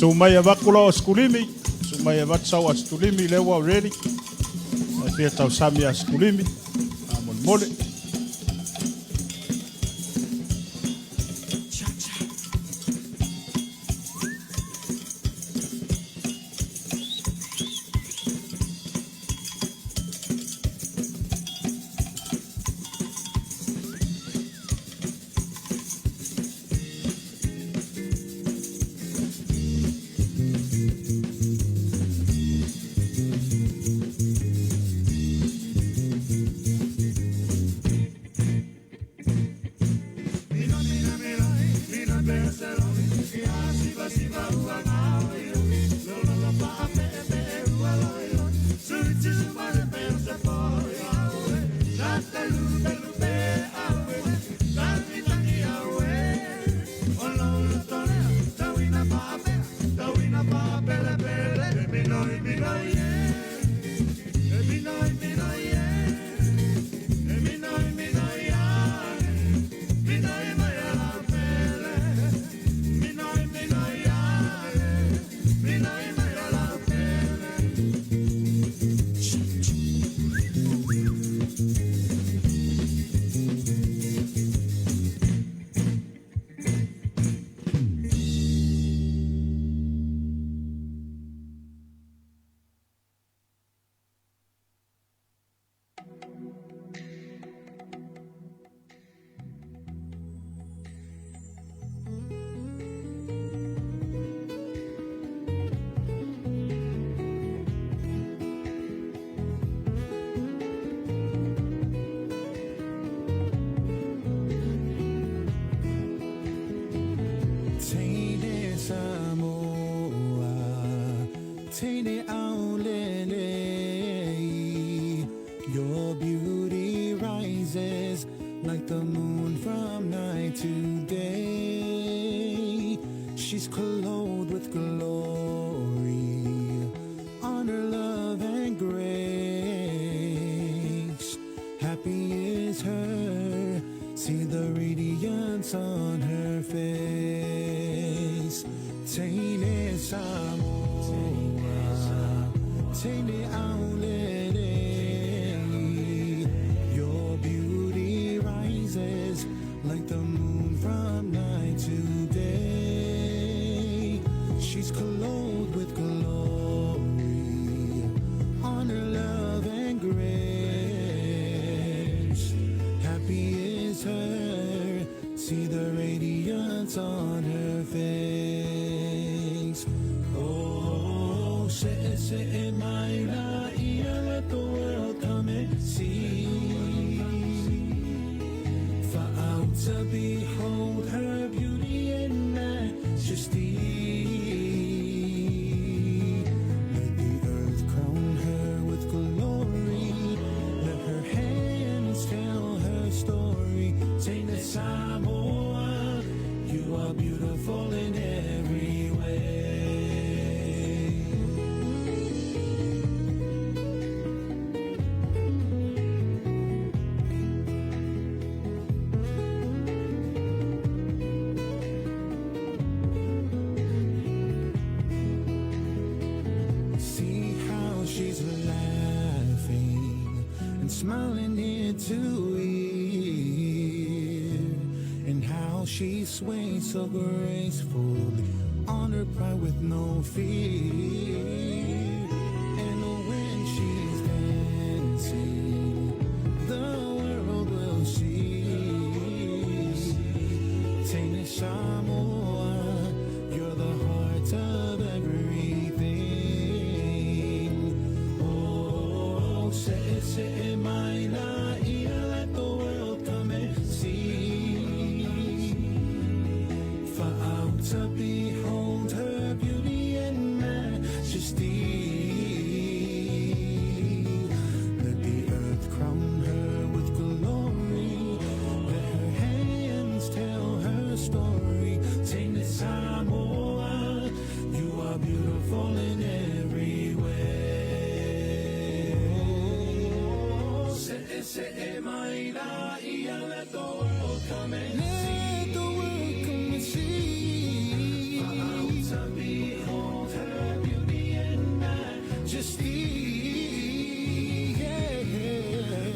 Su mai avatu lau asikulimi, su mai avatu sau asitulimi lea ua ready. E fia tausami asikulimi, faamolemole. Teine aulelei. Your beauty rises like the moon from night to day. She's clothed with glory, honor, love, and grace. Happy is her, see the radiance on her face. Teine Samoa, Teine Aulelei. Your beauty rises like the moon from night to day. She's clothed with glory, honor, love, and grace. Happy is her, see the radiance on her face. Oh, se se mai la ia, let the world come and see. For out to behold her beauty and majesty. Let the earth crown her with glory. Let her hands tell her story. Teine Samoa, you are beautiful in every way. See how she's laughing and smiling ear to ear, and how she sways so gracefully on her pride with no fear. And when she's dancing, the world will see. Teine Samoa, you're the heart of everything. Oh, se se mai la ia, let the world come and see. For out to behold her beauty and majesty. Let the earth crown her with glory. Let her hands tell her story. Teine Samoa, you are beautiful in every way. Oh, se se mai la ia, let the world come and see. Let the world come and see. For out to behold her beauty and majesty. Yeah.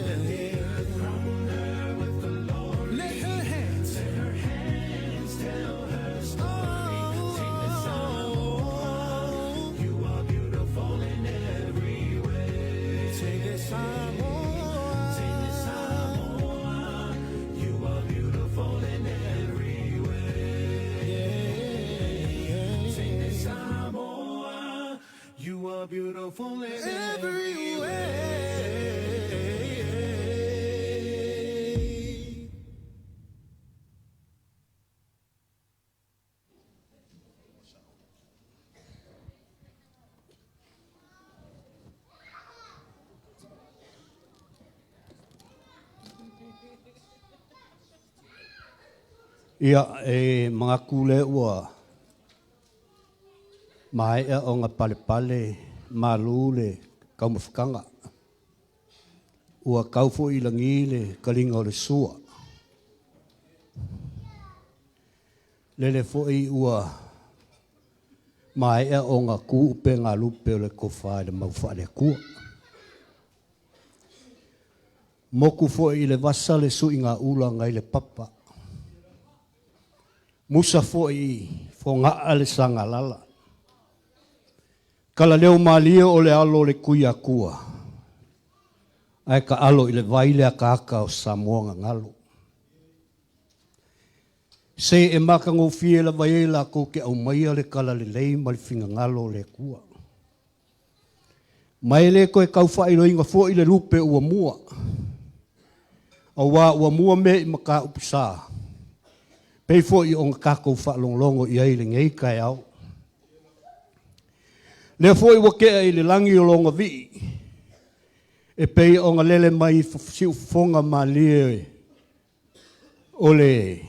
Let the earth crown her with glory. Let her hands, let her hands tell her story. Teine Samoa, you are beautiful in every way. Teine Samoa, Teine Samoa, you are beautiful in every way. Teine Samoa, you are beautiful in every way. Ia, e manatu lea ua maea ona palepale malu le taumafataga. Ua tau foi i lagi le taliga o le sua. Lele foi ua maea ona tu upegalupe o le tofa i le mau faale-Atua. Moku foi i le vasa le suigaula nai le papa. Musa foi i Fogaa le Sagalala. Kalaleo malie o le alo o le Tuiatua, ae taalo i le vai le akaaka o Samoa gagalo. Se e matagofie lava ai lakou te aumaia le talalelei ma le finagalo o le Atua. Ma e le toe tau faailoina foi le lupe ua mua, auā ua mua mea i mataupu sa, pei foi ona tatou faalogologo i ai i lenei taeao. Lea foi ua tea i le lagi o loga vii, e pei o lele mai siufofoga malie o le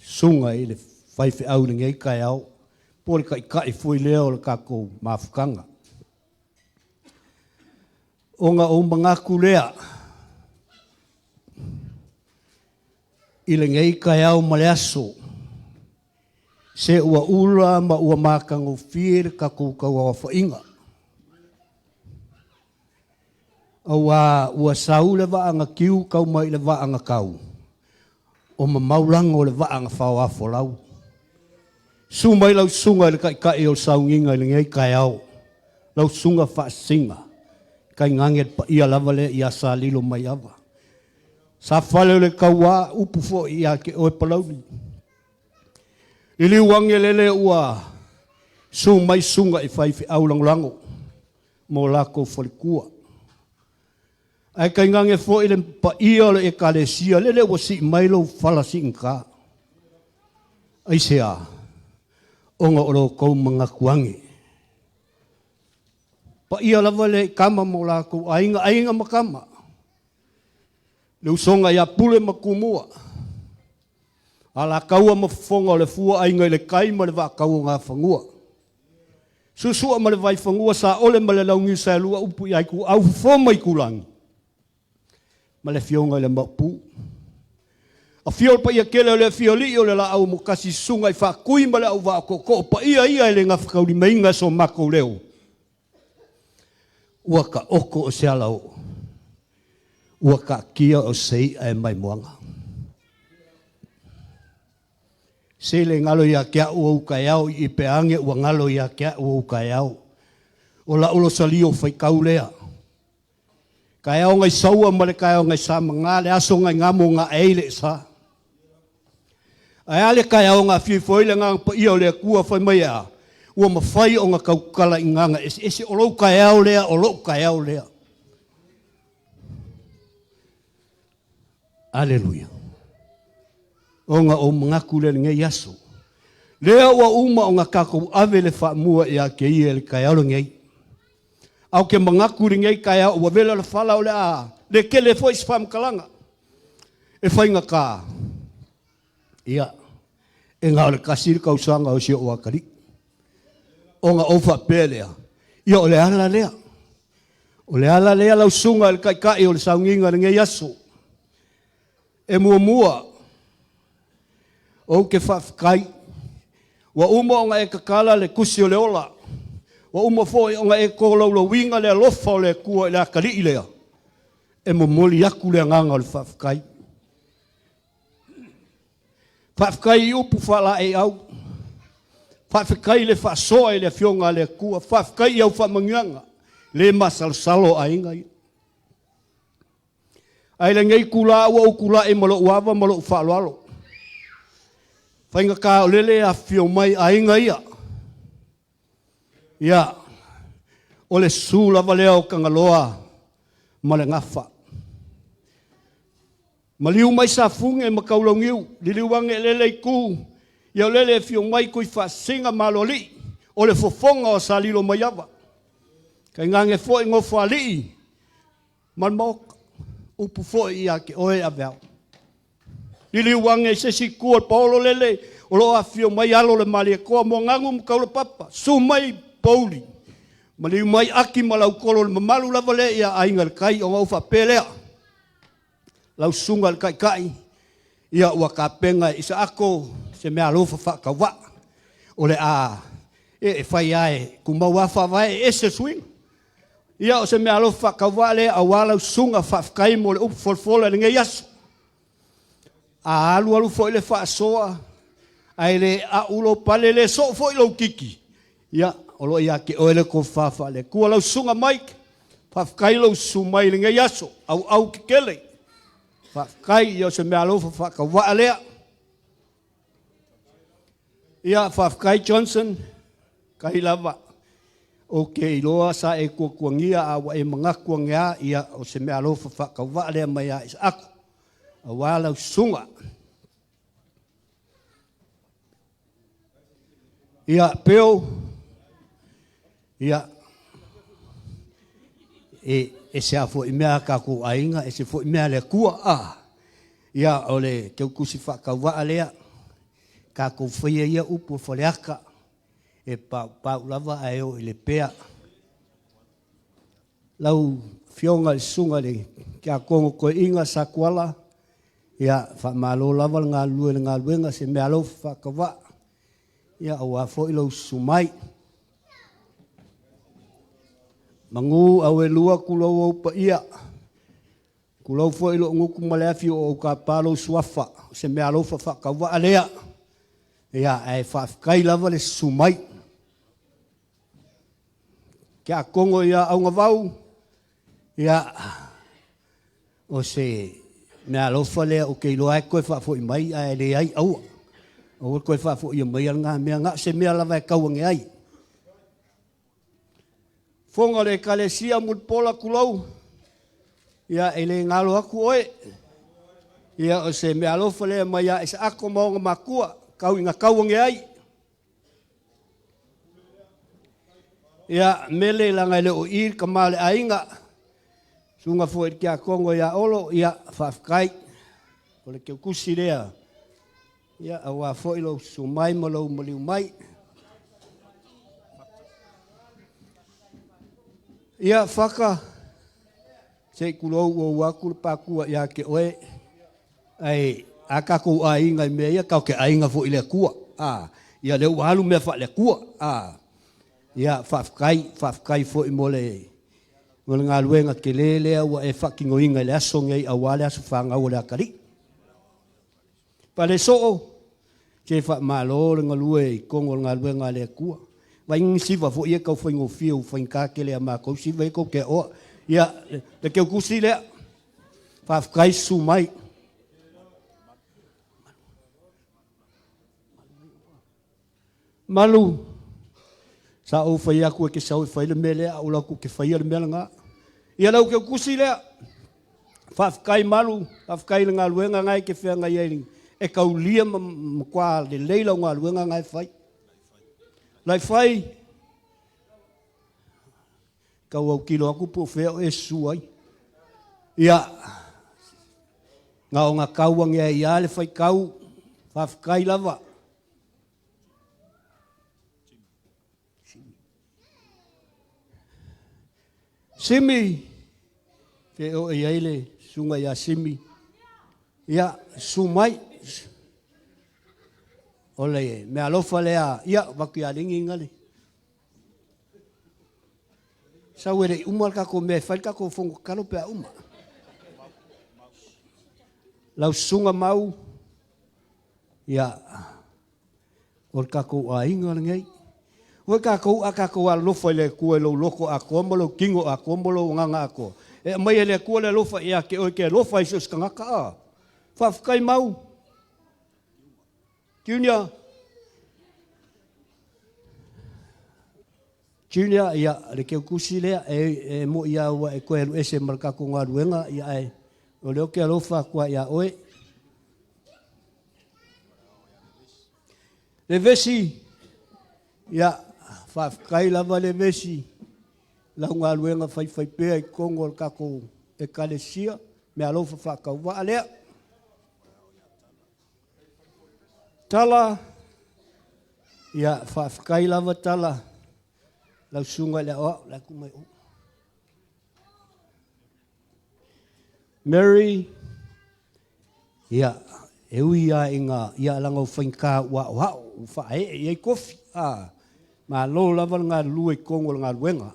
suga i le faifeau i lenei taeao, po o le taitai foi lea o le tatou mafutaga. Ona ou manatu lea i lenei taeao ma le aso, se ua ula ma ua matagofie le tatou tauaoafaiga. Auā ua sau le vaa na tiu tau mai i le vaa na tau, o mamao lago o le vaa na faoafolau. Susu mai lau susuga i le Taitai o le sauniga i lenei taeao, lau susuga Faasisina, tainane le paia lava lea ia Sa Lilomaiava. Sa fale o le tauā, upu foi ia te oe Palauli. Liliu ane lele ua susu mai susuga i faifeau lagolago mo latou faletua. Ae tainane foi le paia o le Ekalesia, lele ua sii mai lou fala siigata. Aisea? Ona o lo outou manatu age. Paia lava lea i Tama ma o latou Aiga, Aiga ma Tama, le usoga ia Pule ma Tumua, Alataua ma Fofoga o le Fua, Aiga i le Tai ma le Vaatau o Nafanua. Suasua ma le Vaifanua, Saole ma le Launiu Saelua, upu ia Ituau, Fofo ma Itulagi, ma le Afioga i le Maopu. Afio le paia tele o le Afiolii o le Laau Amotasi, Susuga i Faatui ma le Auvaa Tootoo, paia ia e le gafataulimaina so matou leo. Ua taoto o se alaoo, ua taatia o se i'a e maimoaga. Se le galo ia te au ou taeao i pe age ua galo ia te au ou taeao. O lau losalio faitau lea. Taeao nai saua ma le taeao nai samaga, le aso nai gamo na ei le sa. Ae a le taeao na afio ifo ai le Agaga Paia o le Atua fai mai a, ua mafai ona tautala i gaga eseese, o lou taeao lea, o lou taeao lea. Aleluia. Ona ou manatu lea i lenei aso, lea ua uma ona tatou ave le faamua ia te ia i le taeao lenei. Ae ou te manatu i lenei taeao ua vela le fala o le a le tele foi se faamatalaga e faigata. Ia, e na o le tasi le tausaga o si ou atalii. Ona ou faapea lea, ia o le ala lea. O le ala lea lau susuga i le Taitai o le sauniga i lenei aso. E muamua, ou te faafetai, ua uma ona e tatala le tusi o le ola, ua uma foi ona e tolaulauina le alofa o le Atua i le atalii lea, e momoli atu le agaga o le faafetai. Faafetai i upu faalaeiau, faafetai i le faasoa i le Afioga a le Atua, faafetai i au faamanuiaga, le masalosalo aiga ia. Ae i lenei itula ua ou tulai ma lou ava ma lou faaaloalo. Faigata o lele e afifio mai aiga ia. Ia, o le susu lava lea o Tagaloa ma le Gafa. Maliu mai Safune ma Taulauniu, liliu ane lele itu, ia o lele e afio mai Tuifaasisina ma Aloalii, o le fofoga o Salilomaiava. Tainane foi Nofoalii ma le Maota, upu foi ia te oe Aveao. Liliu ane i se isi itu o le paolo lele o lo o afifio mai alo o le Malietoa, Moaganu ma Taulapapa, susu mai Pouli, maliu mai Aki ma Lautolo, o le mamalu lava lea ia Aiga i le Tai, ona ou faapea lea, lau susuga i le Taitai, ia ua tapena e Isaako se meaalofa faatauvaa, o le a e fai lava e tumau lava faavae e ese le suiga. Ia o se meaalofa faatauvaa lea aua lau susuga, faafetai mo le upu folafola i lenei aso. A alualu foi le faasoa, ae le a'u lou pale, le soo foi lou titi, ia, o lo o ia te oe le tofa faale-Atua. Lau Susuga Mike, faafetai lou susu mai i lenei aso, auau tetele. Faafetai, ia o se meaalofa faatauvaa lea. Ia, faafetai Johnson, kai lava. Ou te iloa sa e tuatuagia a ua e manatu ane lava, ia, o se meaalofa faatauvaa lea mai ia Isaako, aua lau susuga. Ia, Bill, ia, e ese lava foi mea a tatou aiga, ese foi mea a le Atua. A, ia, o le teutusi faatauvaa lea, tatou faia ia upu o Faleata, e paupau lava ae oo i le pea. Lau Afioga i le Susuga i le Tiakono Toeaina Satuala, ia, faamalo lava le galulue i le galuega, se meaalofa faatauvaa, ia, aua foi lou susu mai. Manu auelua tulou ou paia, tulou foi lou gutu ma le afi ua ou tapa lou suafa, o se meaalofa faatauvaa lea, ia, ae faafetai lava le susu mai. Tiakono ia Augavau, ia, o se meaalofa lea ou te iloa lava e toe faafoi mai, ae leai, aua. Aua le toe faafoia maia lena mea, na o se mea lava e tau ane ai. Fofoga o le Ekalesia Mulipola, tulou, ia e le galo atu oe. Ia o se meaalofa lea mai ia Isaako ma ona matua, tau ina tau ane ai. Ia, Mele, leaga e le o i le tama o le aiga, susuga foi i le tiakono ia Olo, ia, faafetai. O le teutusi lea, ia, aua foi lou susu mai ma lou maliu mai. Ia, Faka, se i tulou ua ou atu le patua ia te oe, ae a tatou aiga i mea ia, tatou te aiga foi i le Atua. A, ia lea ua alu mea faale-Atua. A, ia, faafetai, faafetai foi mo le, mo le galuega tele lea ua e faatinoina i le aso lenei aua le aso fanau o le atalii. Palesoo, se faamalo le galue i totonu o le galuega a le Atua. Vaai ni siva foi ia tau faigofie ua faigata tele ia matou siva ia tou te aoa. Ia, le teutusi lea, faafetai susu mai. Malu, sa ou fai atu e te sau e fai le mea lea, a ou alu atu ou te faia le mea lena. Ia lau teutusi lea, faafetai Malu, faafetai i le galuega lena e te feagai ai e taulia ma matua lelei lau galuega lena e fai. Laifai, tau autilo atu po o fea o e susu ai. Ia, na ona tau ane ai lava le faitau, faafetai lava. Simi, fe o i ai le susuga ia Simi. Ia, susu mai. O le meaalofa lea, ia, avatu ia Ligi gale. Sau e le i uma le tatou mea e fai le tatou fono tatalo pe a uma. Lau susuga Mau, ia, o le tatou aiga lenei. Ua tatou, a tatou alolofa i le Atua i lou loto atoa ma lou tino atoa ma lou agaga atoa, e aumai e le Atua le alofa ia te oe e te alofa ai i so o se tagata. A. Faafetai Mau. Junior. Junior, ia, le keukusi lea, e, e mo'i lava ua e toe alu ese ma le tatou galuega, ia, ae o lea ou te alofa atu lava ia oe. Le vesi, ia, faafetai lava le vesi, lau galuega faifaipea i totonu o le tatou Ekalesia, meaalofa faatauvaa lea. Tala, ia, faafetai lava Tala, lau susuga i le aoao, la e mai o. Mary, ia, e ui lava ina, ia, leaga ua faigata ua aoao, ua faaee i ai kofi, a, malo lava le galulue i totonu o le galuega.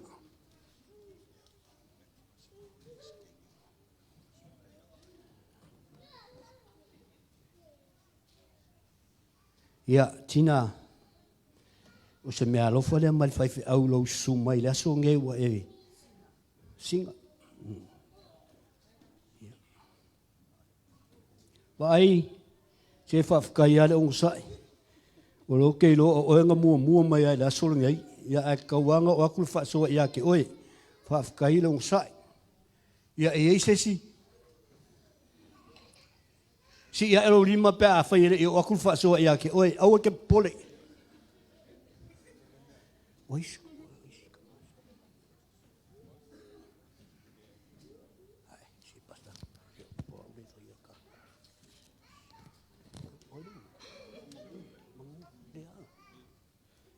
Ia, Tina, o se meaalofa lea mai le faifeau i lou susu mai i le aso lenei ua e siga. Ia. Vaai, se faafetai lava le onosai. O lea ou te iloa o oe na muamua mai lava i le aso lenei. Ia, ae tatau lava ona oo atu le faasoa ia te oe. Faafetai le onosai. Ia, e i ai se isi? Sii ae lou lima pe afai e le i oo atu le faasoa ia te oe. Aua e te popole.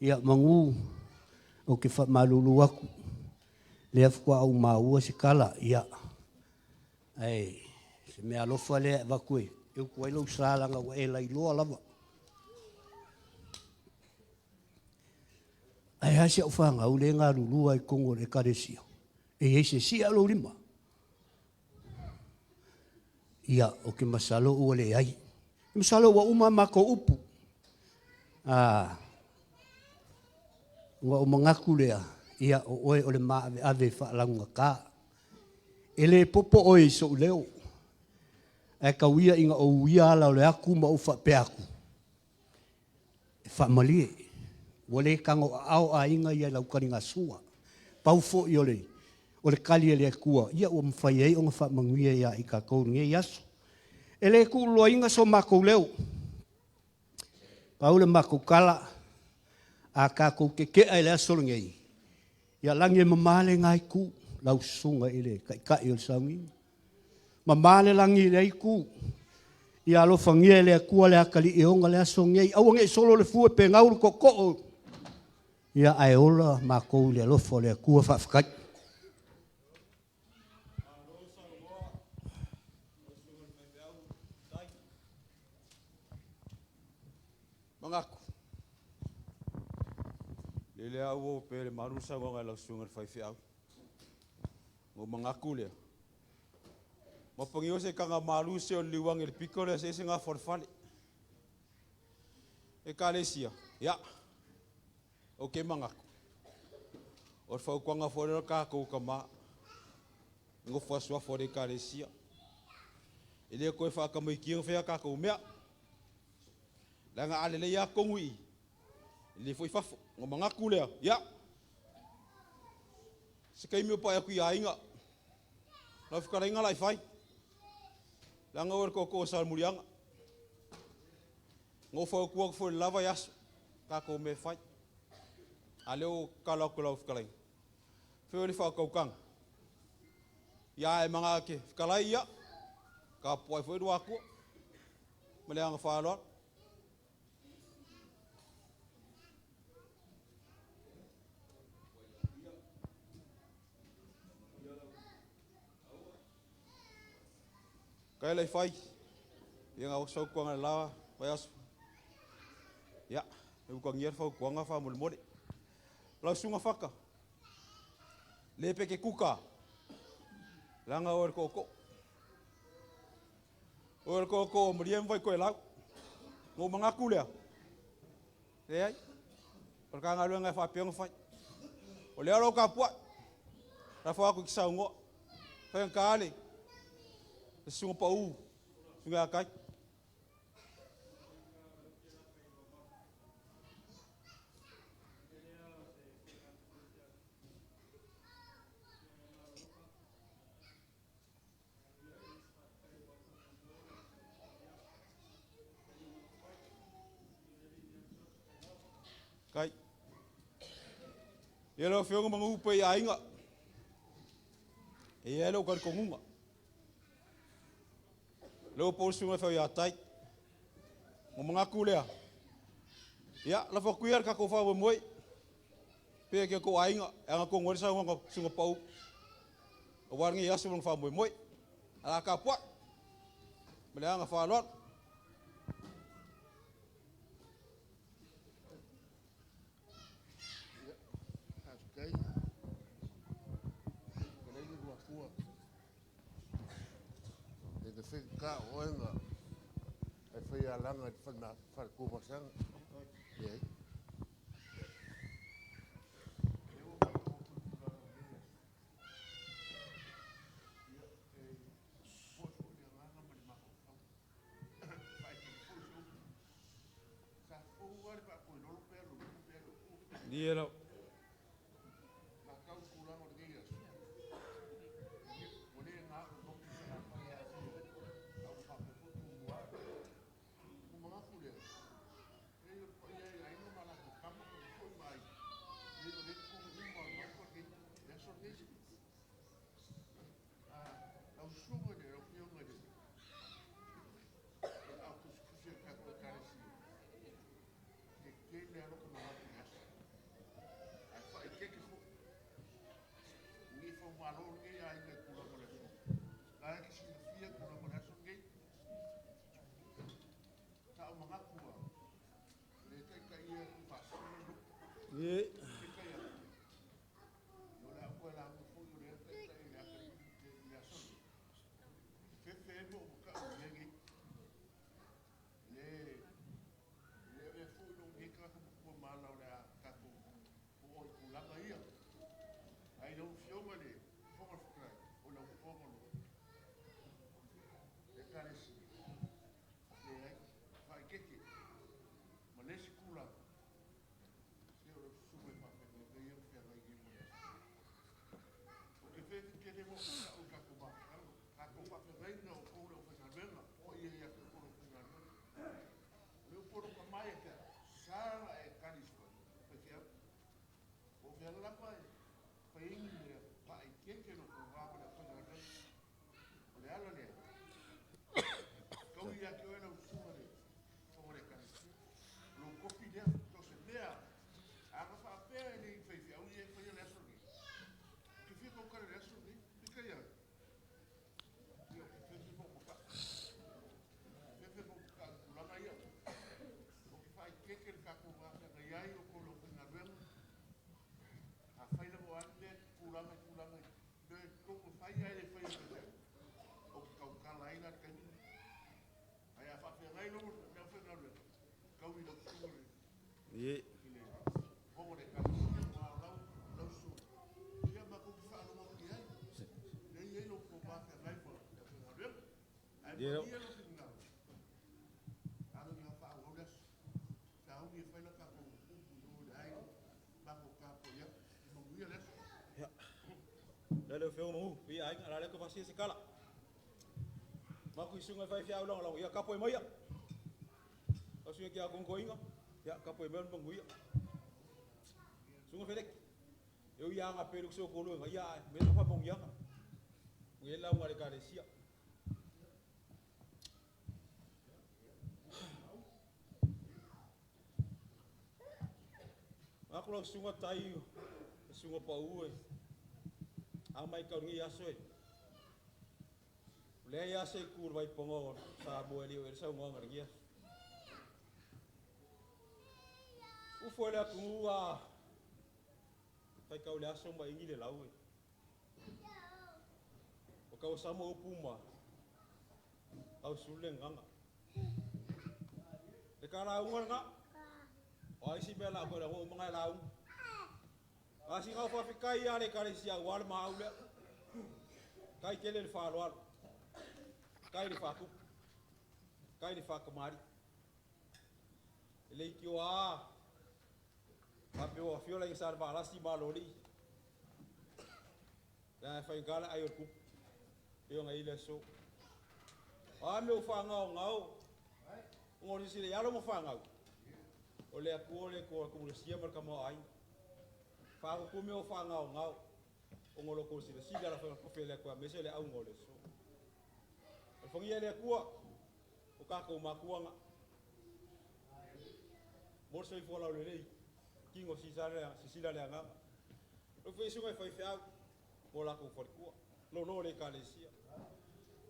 Ia, magu ou te faamalulu atu, lea faatoa ou maua se tala, ia, ae se mea alofa lea e avatu e utu ai lou sa leaga ua e lailoa lava. Ae a si au fanau lea e galulua i totonu o le Ekalesia, e i ai se sia lou lima? Ia, ou te masalo ua leai. Masalo ua uma a matou upu. Ah, ua ou manatu lea, ia, o oe o le maaveave faalaugata. E le popo oe i sou leo, ae tau ia ina ou uia ala o le atu ma ou faapea atu, e faamalie, ua le tagoaao aiga ia i lau taligasua. Pau foi o le, o le tali a le Atua, ia ua mafai ai ona faamanuia ia i tatou i lenei aso. E le tuuloaina so matou leo, pau le matou tala, a tatou tete'a i le aso lenei, ia lagi e mama lena itu, lau susuga i le Taitai o le Sauniga. Mama le lagi i lea itu, ia alofagia e le Atua le atalii e ona le aso lenei. Aua ne i solo le fue pe gau le tootoo, ia ae ola matou i le alofa o le Atua. Faafetai. Manatu, lele lava ua opea i le malu le saunoaga a lau susuga i le faifeau. Ona ou manatu lea, mapagia se taga malu se o le liuagi i le pito lea se ese gafa o le fale. Ekalesia, ia, ou te manatu, o le fautuaga foi lea o le tatou tama, e nofo asuafu a le Ekalesia. E le toe faatamaitia ona fai a tatou mea. Leaga a lelei lava tonu i i, e lelei foi fafo. Ona manatu lea, ia, se taimi o pai atu i aiga, lau fetalaiga Laifai, leaga oe o le tootoo o Salemuliaga. Na ou fautua atu foi i le la vaiaso, tatou mea e fai. A lea ua tatalo atu i lau fetalaiga, fai o le faautautaga, ia ae maga te fetalai, ia, tapuai foi Luatua, ma le agaga faaaloalo. Kai Laifai, ia na oso fautuaga i le la vaiaso. Ia, e utagia le fautuaga faamolemole. Lau susuga Faka, le peke kuka, leaga oe o le tootoo. Oe o le tootoo o Malie ma Vaitoelau. Na ou manatu lea, leai, o le ta galuega e faapea ona fai. O lea o lo o tapuai, lafo atu i te saunoa. Faigata le susuga pau, susuga ia Tai. Kai. Ia lau Afioga manu pe i aiga. E i ai lou talitonuga. Lea ua pau le susuga i le fai ia Tai. Ua manatu lea, ia, lafo atu ia le tatou faamoemoe, pe ke tou aiga, e agatonu ai le saunoaga a Susuga Pau, aua lenei aso ma lona faamoemoe. Ae o le a tapuai, ma le agaga faaaloalo. Faafetai. Fetalai le Luatua. E te faigata o oe na e faialaga i le faletuamasaga. Leai. Ia lau. itumalo lenei aiga i tulaga o le aso. La e te silafia tulaga o le aso lenei. Sa ou manatu lava, e le taitai ia Tuifaasisina le nuu. Peitai ane, ia o le a ou toe lauga foi o lea e taitai e le atalii i le aso lenei. E fefe ai ma ou matau i mea nei. E le avea foi lou nei tagata matua ma ala o le a tatou oo i tulaga ia. Ae i lau Afioga i le Fofoga Fetalai, o lau Afioga o lo Ekalesia, leai, faaeteete ma le isi tulaga, se o lau susuga i faafeagaiga ia na feagai nei ma le aso. Ou te fefe tele ma ou matau i le tatou mafutaga, tatou faafeagaiga o outou le aufaigaluega, paia ia te outou le aufaigaluega. O le upu a lou tama ia te au, e sa ona e tali i se faifeau. Po o fea lava e fai ai ni mea, faaeteete lou va ma le aufaigaluega. O le ala lea, tau ia te oe lau susuga i le fofoga o le Ekalesia, o lou tofi lea, so o se mea lava, a na faapea e le i faifeau ia e faia le aso lenei, ou te fia tautala i le aso lenei, peitai ane, ia ou te fefe ma ou mata'u, fefe ma ou mata'u i tulaga ia. Ou te faaeteete i le tatou va feagai ai o outou le aufaigaluega. Afai lava o a ni mea e tulaga i tulaga i mea e totonu e fai ae le faia e faifeau, ou te tautala ai la i le taimi lenei. Ae a faafeagai loa le aufaigaluega, tau i lau susuga i le fofoga o le Ekalesia ma lau susuga, ia matou te faalogo atu i ai, lea e i ai lo outou va feagai ma le aufaigaluega. Ae malie lou finagalo, alo ina faaauau le aso. Sauni e fai la tatou upu i o i le aiga, matou tapuai atu. Ia manuia le aso. Ia, le Afioga Mauu, ia aiga, la le ko fasia se kala. Maku isunga fai fiau longo longo, ia kapo e moia. O suia kia kongo inga, ia kapo e mea manguia. Sunga felek. Eu ia anga pelu so kolo ia me fa mongianga. Ngi la ngale kalesia. Aku lau sunga tai, sunga pau e. A mai kau ngi aso e. Le ia se ku vai pongo sa bo eli o sa ngonga ngi. U fo le aku a tai kau le aso mai ngi le lau e. O kau sa mo puma. Au sule nganga. Le kala unga nga. O ai si mea la koe o mga lau. A si ngau whawhikai a le kare si au wale maau lea. Kai tele le whaloalo. Kai le whakupu. Kai le whakamari. E le ikio a. Pape o awhiola i sa waalasi malori. La whaingala ai o kupu. E o ngai le so. A me o whangau ngau. Ngori si le yalo mo whangau. O le aku o le ko kumulasia mar ka mo ai. Wha ko me o whangau ngau. O ngolo ko si le si la fa ko fele ko me se le au ngole so. O whangia le akua. O ka ko makuanga. Mo se fo la le lei. Kingo si sa le si si la le anga. O fe sunga fai fe au. Mo la ko fo kua. Lo lo le ka le sia.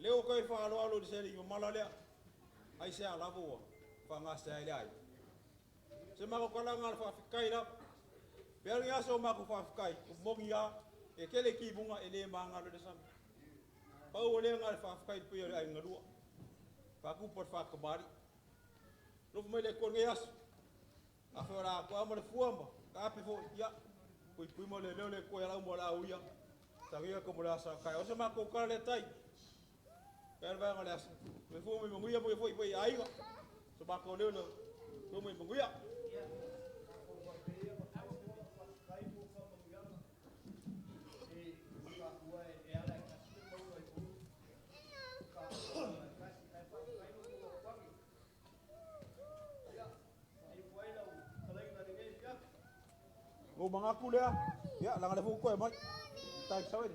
Le o kai fa alo alo se le mala le. Ai se ala bo. Fa nga se le ai. Se mako kala ngal fa fikai la. Pea ni aso mako fa fikai. O mongi a e kele ki bunga e le manga lo le sam. Pau o le ngal fa fikai pe ai ngalua. Fa ku por fa kamari. Lo mai le ko ngi aso. A fa ra ko amore fuama. Ka pe fo ya. Pui pui mo le le ko ya mo la uia. Sa ngi ko mo la sa kai. O se mako kala le tai. Pea va ngale aso. Me fu me munguia mo fo i ai. So mako le le ko mo munguia. O mga kulea, ya langa le fuko e mai. Tai sawe.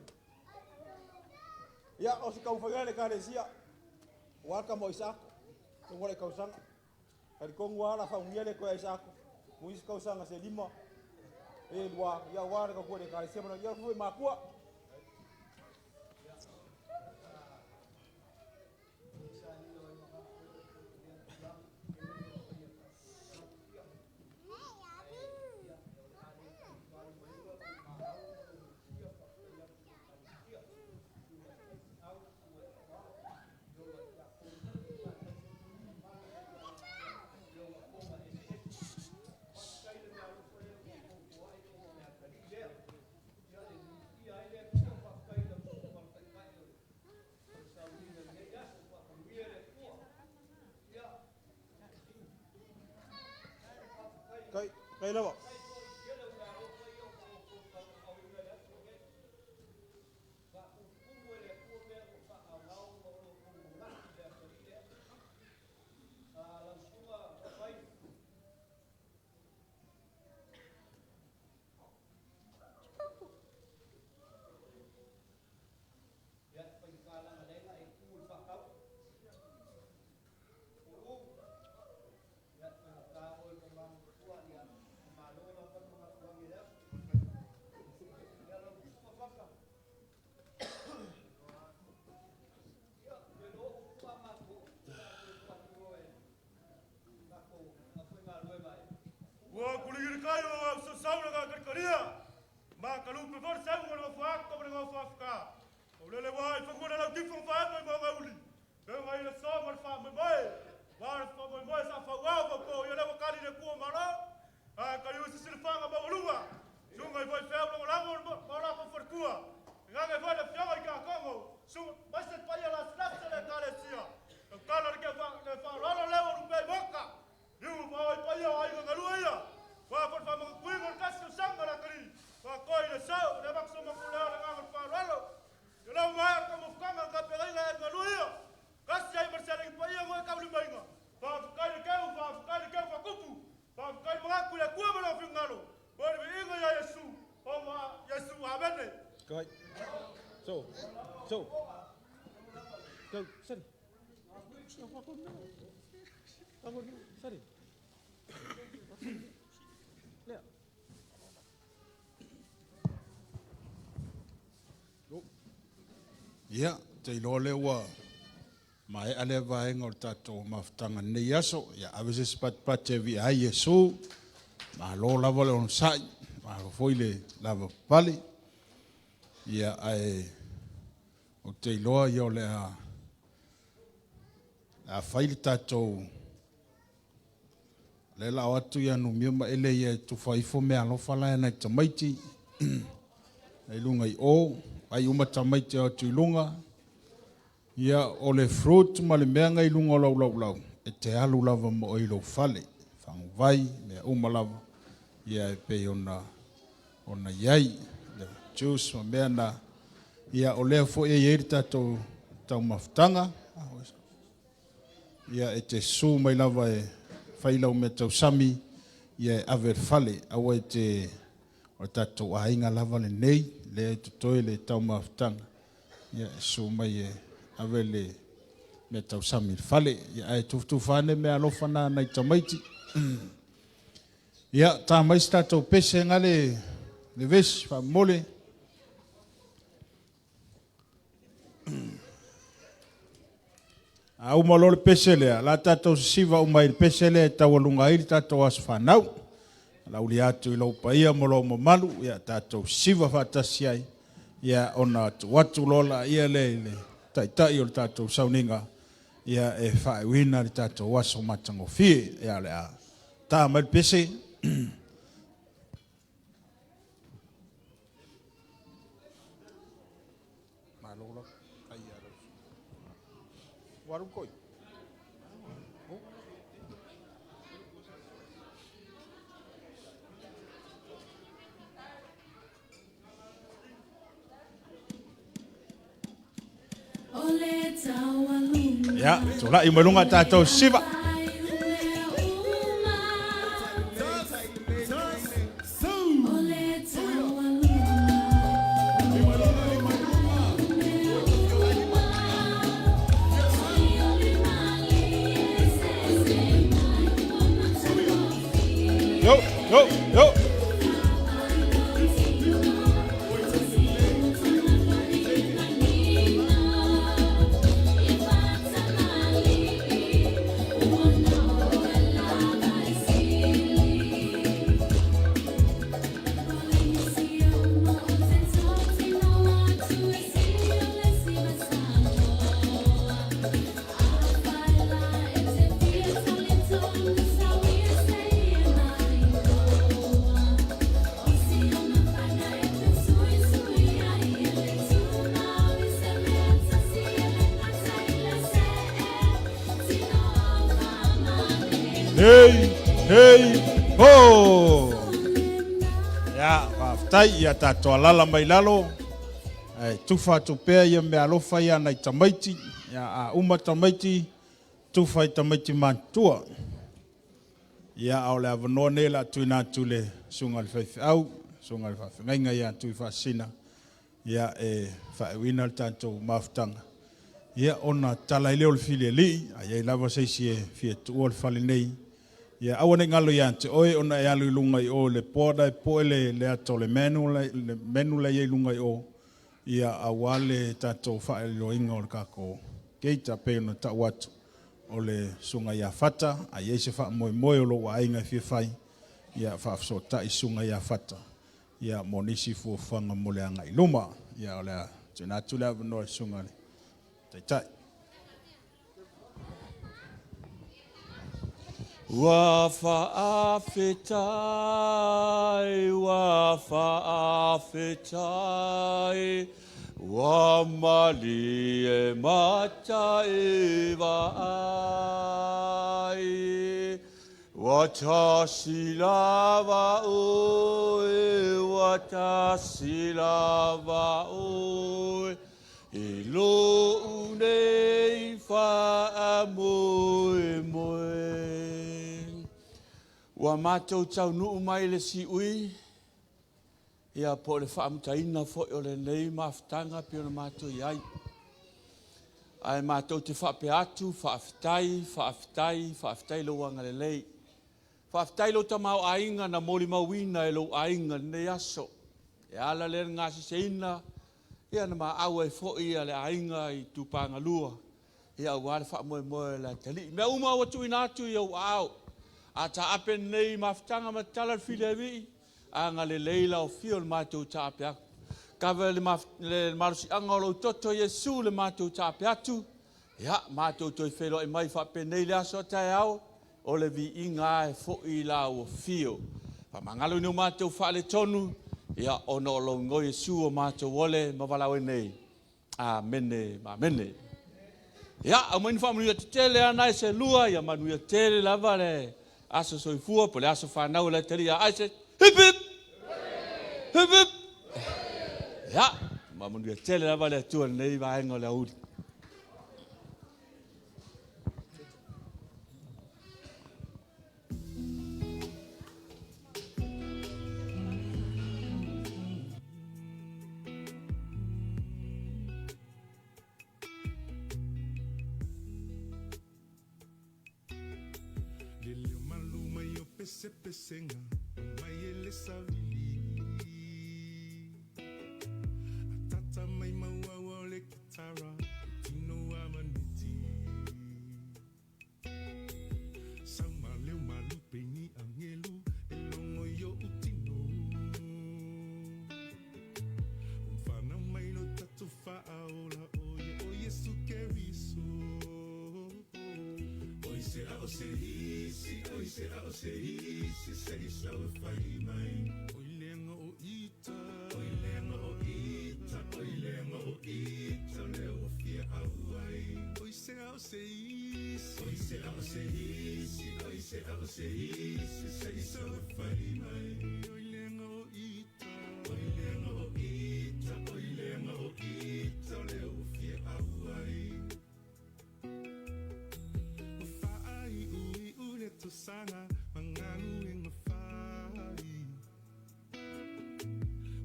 Ya o si kau whaia le kalesia. Waka mo isako. Ko le kausanga. Kali kongu ala fa ungia le ko isako. Mo is kausanga se lima. E lua ya wa le ko le kalesia mo ya fu makua. Kai, kai lava. Ua kuligilikai o au sausau na kalikalia. Ma kalupe fo le sau o le gofoako ma le gofoafuka. O lele ua i fagua lau tifo faema i mogauli. Pega i le so ma le faamoemoe. Wa le faamoemoe sa fauao faupo ia le ua kali le kua malo. A kali ua sisilafaga maualuga. Suga i faifeau lagolago ma o lakou faletua. Gage foi le afioga i Kakogo. Suga maise paia lasilasi le ekalesia. Tautala le le faaaloalo leo o lupe i moka. Liu ma oi paia o aiga galue ia. Wa foi le faamagatuiga o le tasi tausaga le atalii. Faatoi le sau, le makusomaku lea o le agaga o le faaaloalo. Ia lau maea le taumafukaga o le tapenaina e galue ia. Kasi ai ma le seleni paia mo e taulimaina. Faafetai le keu, faafetai le keu faatupu. Faafetai le manatu i le Atua ma lona finagalo. Mo le viiga ia Iesu, o ma Iesu. Amene. Kai. So. So. Go, sari. Sari. Lea. Ia, te iloa lea ua maea lea vaega o le tatou mafutaga i lenei aso. Ia, ave se isi patipati e viia ai Iesu. Malo lava le onosai, malo foi le lavapapale. Ia, ae ou te iloa ia o le a fai le tatou lea la o atu ia Numia ma Ele ia e tufa ifo meaalofa la e nai tamaiti i luga i o, ai uma tamaiti o atu i luga. Ia, o le fruit ma le mea i luga o lau laulau, e te alu lava mo oe i lou fale, faguvai, mea uma lava, ia e pei ona iai, le juice ma mea na, ia o lea foi e iai le tatou taumafataga, ia e te susu mai lava e fai lau mea tausami, ia e ave i le fale, aua e te, o le tatou aiga lava lenei, lea e totoe le taumafataga, ia e susu mai e ave le mea tausami i le fale, ia ae tufutufa ane meaalofa na nai tamaiti. Ia, ta mai se tatou pese gale le vesi faamomole. A uma loa le pese lea, la tatou sisiva uma i le pese lea e taualuga ai le tatou aso fanau. Lauli atu i lou paia ma lou mamalu, ia tatou sisiva faatasi ai, ia ona tuu atu loa laia lea i le taitai o le tatou sauniga, ia e faaiuina le tatou aso matagofie. Ia o le a ta mai le pese. Malo lava. Ai ia lau. Waru koi. Ia, tulai mai luga tatou siva. Yo, yo, yo. Hey, hey. Ho! Ia, faafetai ia tatou alala mai lalo. Ae tufa atu pea ia mea alofa ia nai tamaiti. Ia, a uma tamaiti, tufa i tamaiti matutua. Ia, a o le avanoa nei la tuina atu le susuga i le faifeau, susuga i le faafegaiga ia Tuifaasisina, ia e faaiuina le tatou mafutaga. Ia ona tala ai lea o le filialii, a i ai lava se isi e fia tuua le fale nei, ia aua ne i galo ia te oe ona e alu i luga i o i le border e poe le, le ata o le manu, le manu la i ai i luga i o, ia aua le tatou faailoaina o le tatou gate a pei ona tau atu o le susuga ia Fata, a i ai se faamoemoe o lou aiga e fia fai, ia faafesootai susuga ia Fata, ia mo nisi fuafuaga mo le agai i luma. Ia o le a tuuina atu le avanoa i le susuga i le Taitai. Ua faafetai, ua faafetai, ua malie mata e vaai. Ua tasi lava oe, ua tasi lava oe, i lou nei faamoemoe. Ua matou taunuu mai le siui, ia po o le faamutaina foi o lenei mafutaga pei ona matou i ai. Ae matou te faapea atu, faafetai, faafetai, faafetai lou agalelei. Faafetai lou tamaoaiga na molimauina e lou aiga i lenei aso. E ala lea i le gasiseina, ia na maau ai foi le aiga i Tupagalua, ia aua le faamoemoe o le atalii. Mea uma ua tuuina atu i ou aao. A taape nei mafutaga ma tatala le filialii, agalelei lau afio o le matou taape atu. Kava le, le malosiaga o lou toto Iesu le matou taape atu. Ia, matou toe feiloai mai faapenei le aso a taeao, o le viiga e foi i lau afio. Faamagalo ni o matou faaletonu, ia ona o lou igoa Iesu o matou ole ma valaau ai nei. Amene ma amene. Ia, aumai ni faamanuia tetele ana e se lua, ia manuia tele lava le aso soifua po le aso fanau o le atalii a Isaac. Hip hip! Hip hip! Ia, manuia tele lava le Atua i lenei vaega o le aoauli. Le leo malu mai o pesepesega mai e le savili. Atata mai mauaua o le kitara tino a maneti. Sau ma leo malu peini angelu e logo i o'u tino. Whanau mai lo tatu whaaola o ye o Yesu Keriso. Oi se a o se isi, oi se a o se isi, se i sau e whai mai. Oi lenga o ita, oi lenga o ita, oi lenga o ita, leo o fia au ai. Oi se a o se isi, oi se a o se isi, oi se a o se isi, se i sau e whai mai. Oi lenga o ita, oi lenga o ita, oi lenga o ita, leo o fia au ai. O whaai ui u le tosanga, mangalu e ngā whai.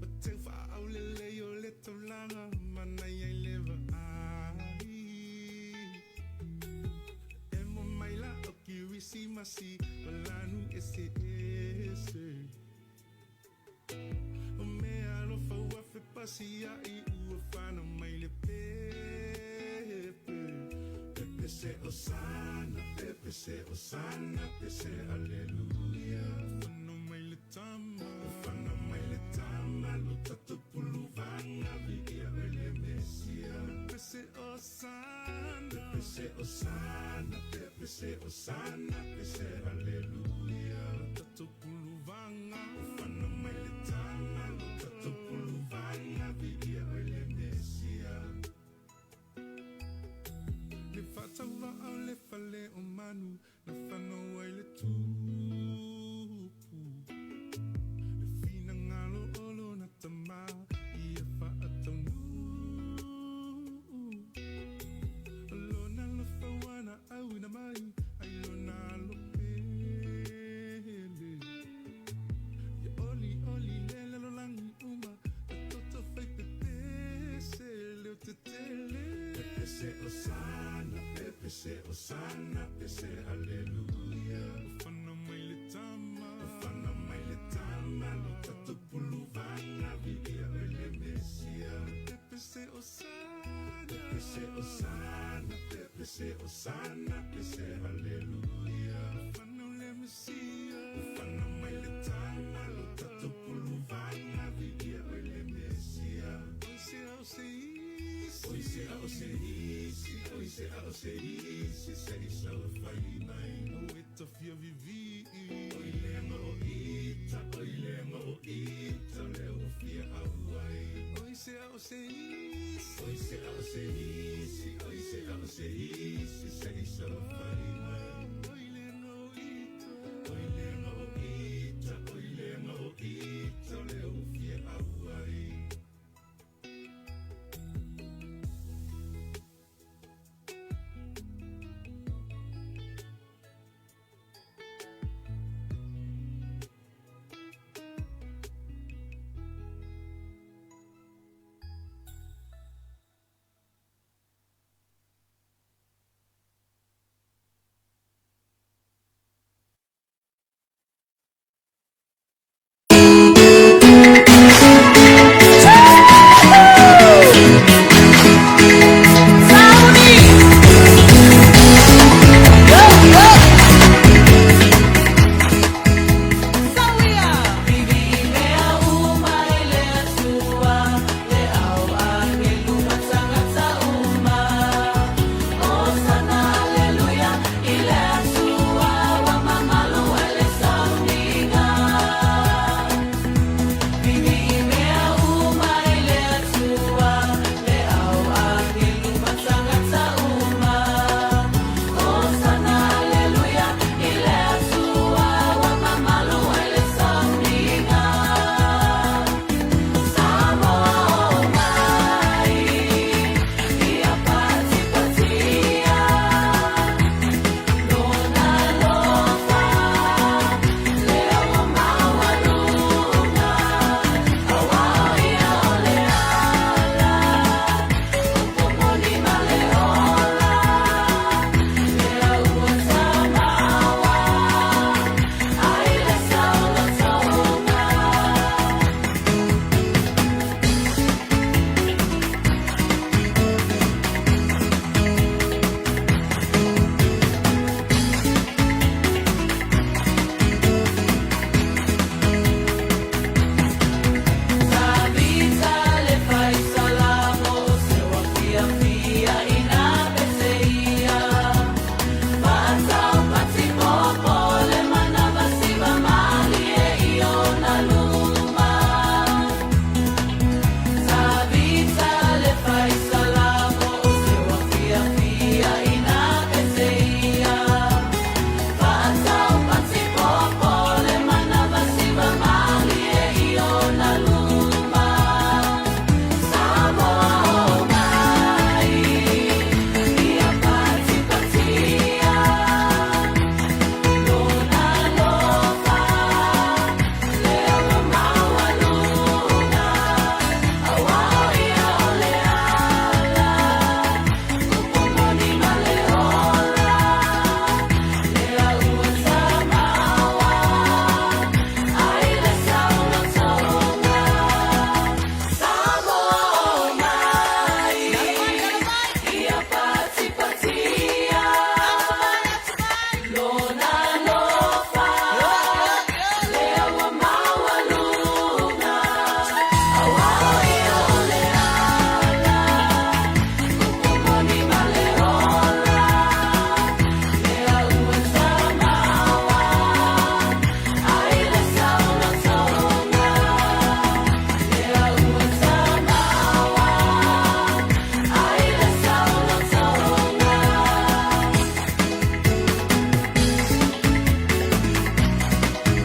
O te whaau le lei o le taulanga, mana ia i lewa ai. E mo mai la o kirisi masi, malanu e se ese. O mea alofa ua fepasi ai ua whana mai le pepe. Pepe se osana, pepe se osana, pepe se aleluia. Whana mai le tama, whana mai le tama, lo tatu puluvanga, vi ia oi le Mesia. Pepe se osana, pepe se osana, pepe se osana, pepe se aleluia. Lo tatu puluvanga, whana mai le tama, lo tatu puluvanga, vi ia oi le Mesia. Le whatawa au le whale o manu, na whanau ai le tupu. Osana, pese haleluya. Ufana mai le tama, ufana mai le tama, lo tatou puluvana, viia oe le Mesia. Pese Osana, pese Osana, pese Osana, pese haleluya. Ufana le Mesia, ufana mai le tama, lo tatou puluvana, viia oe le Mesia. Oi se ao se isi, oi se ao se isi, oi se ao se isi, se isa o fai mai. O e tafia vivi, oi lenga o ita, oi lenga o ita, le o fia au ai. Oi se ao se isi, oi se ao se isi, oi se ao se isi, se isa o fai mai.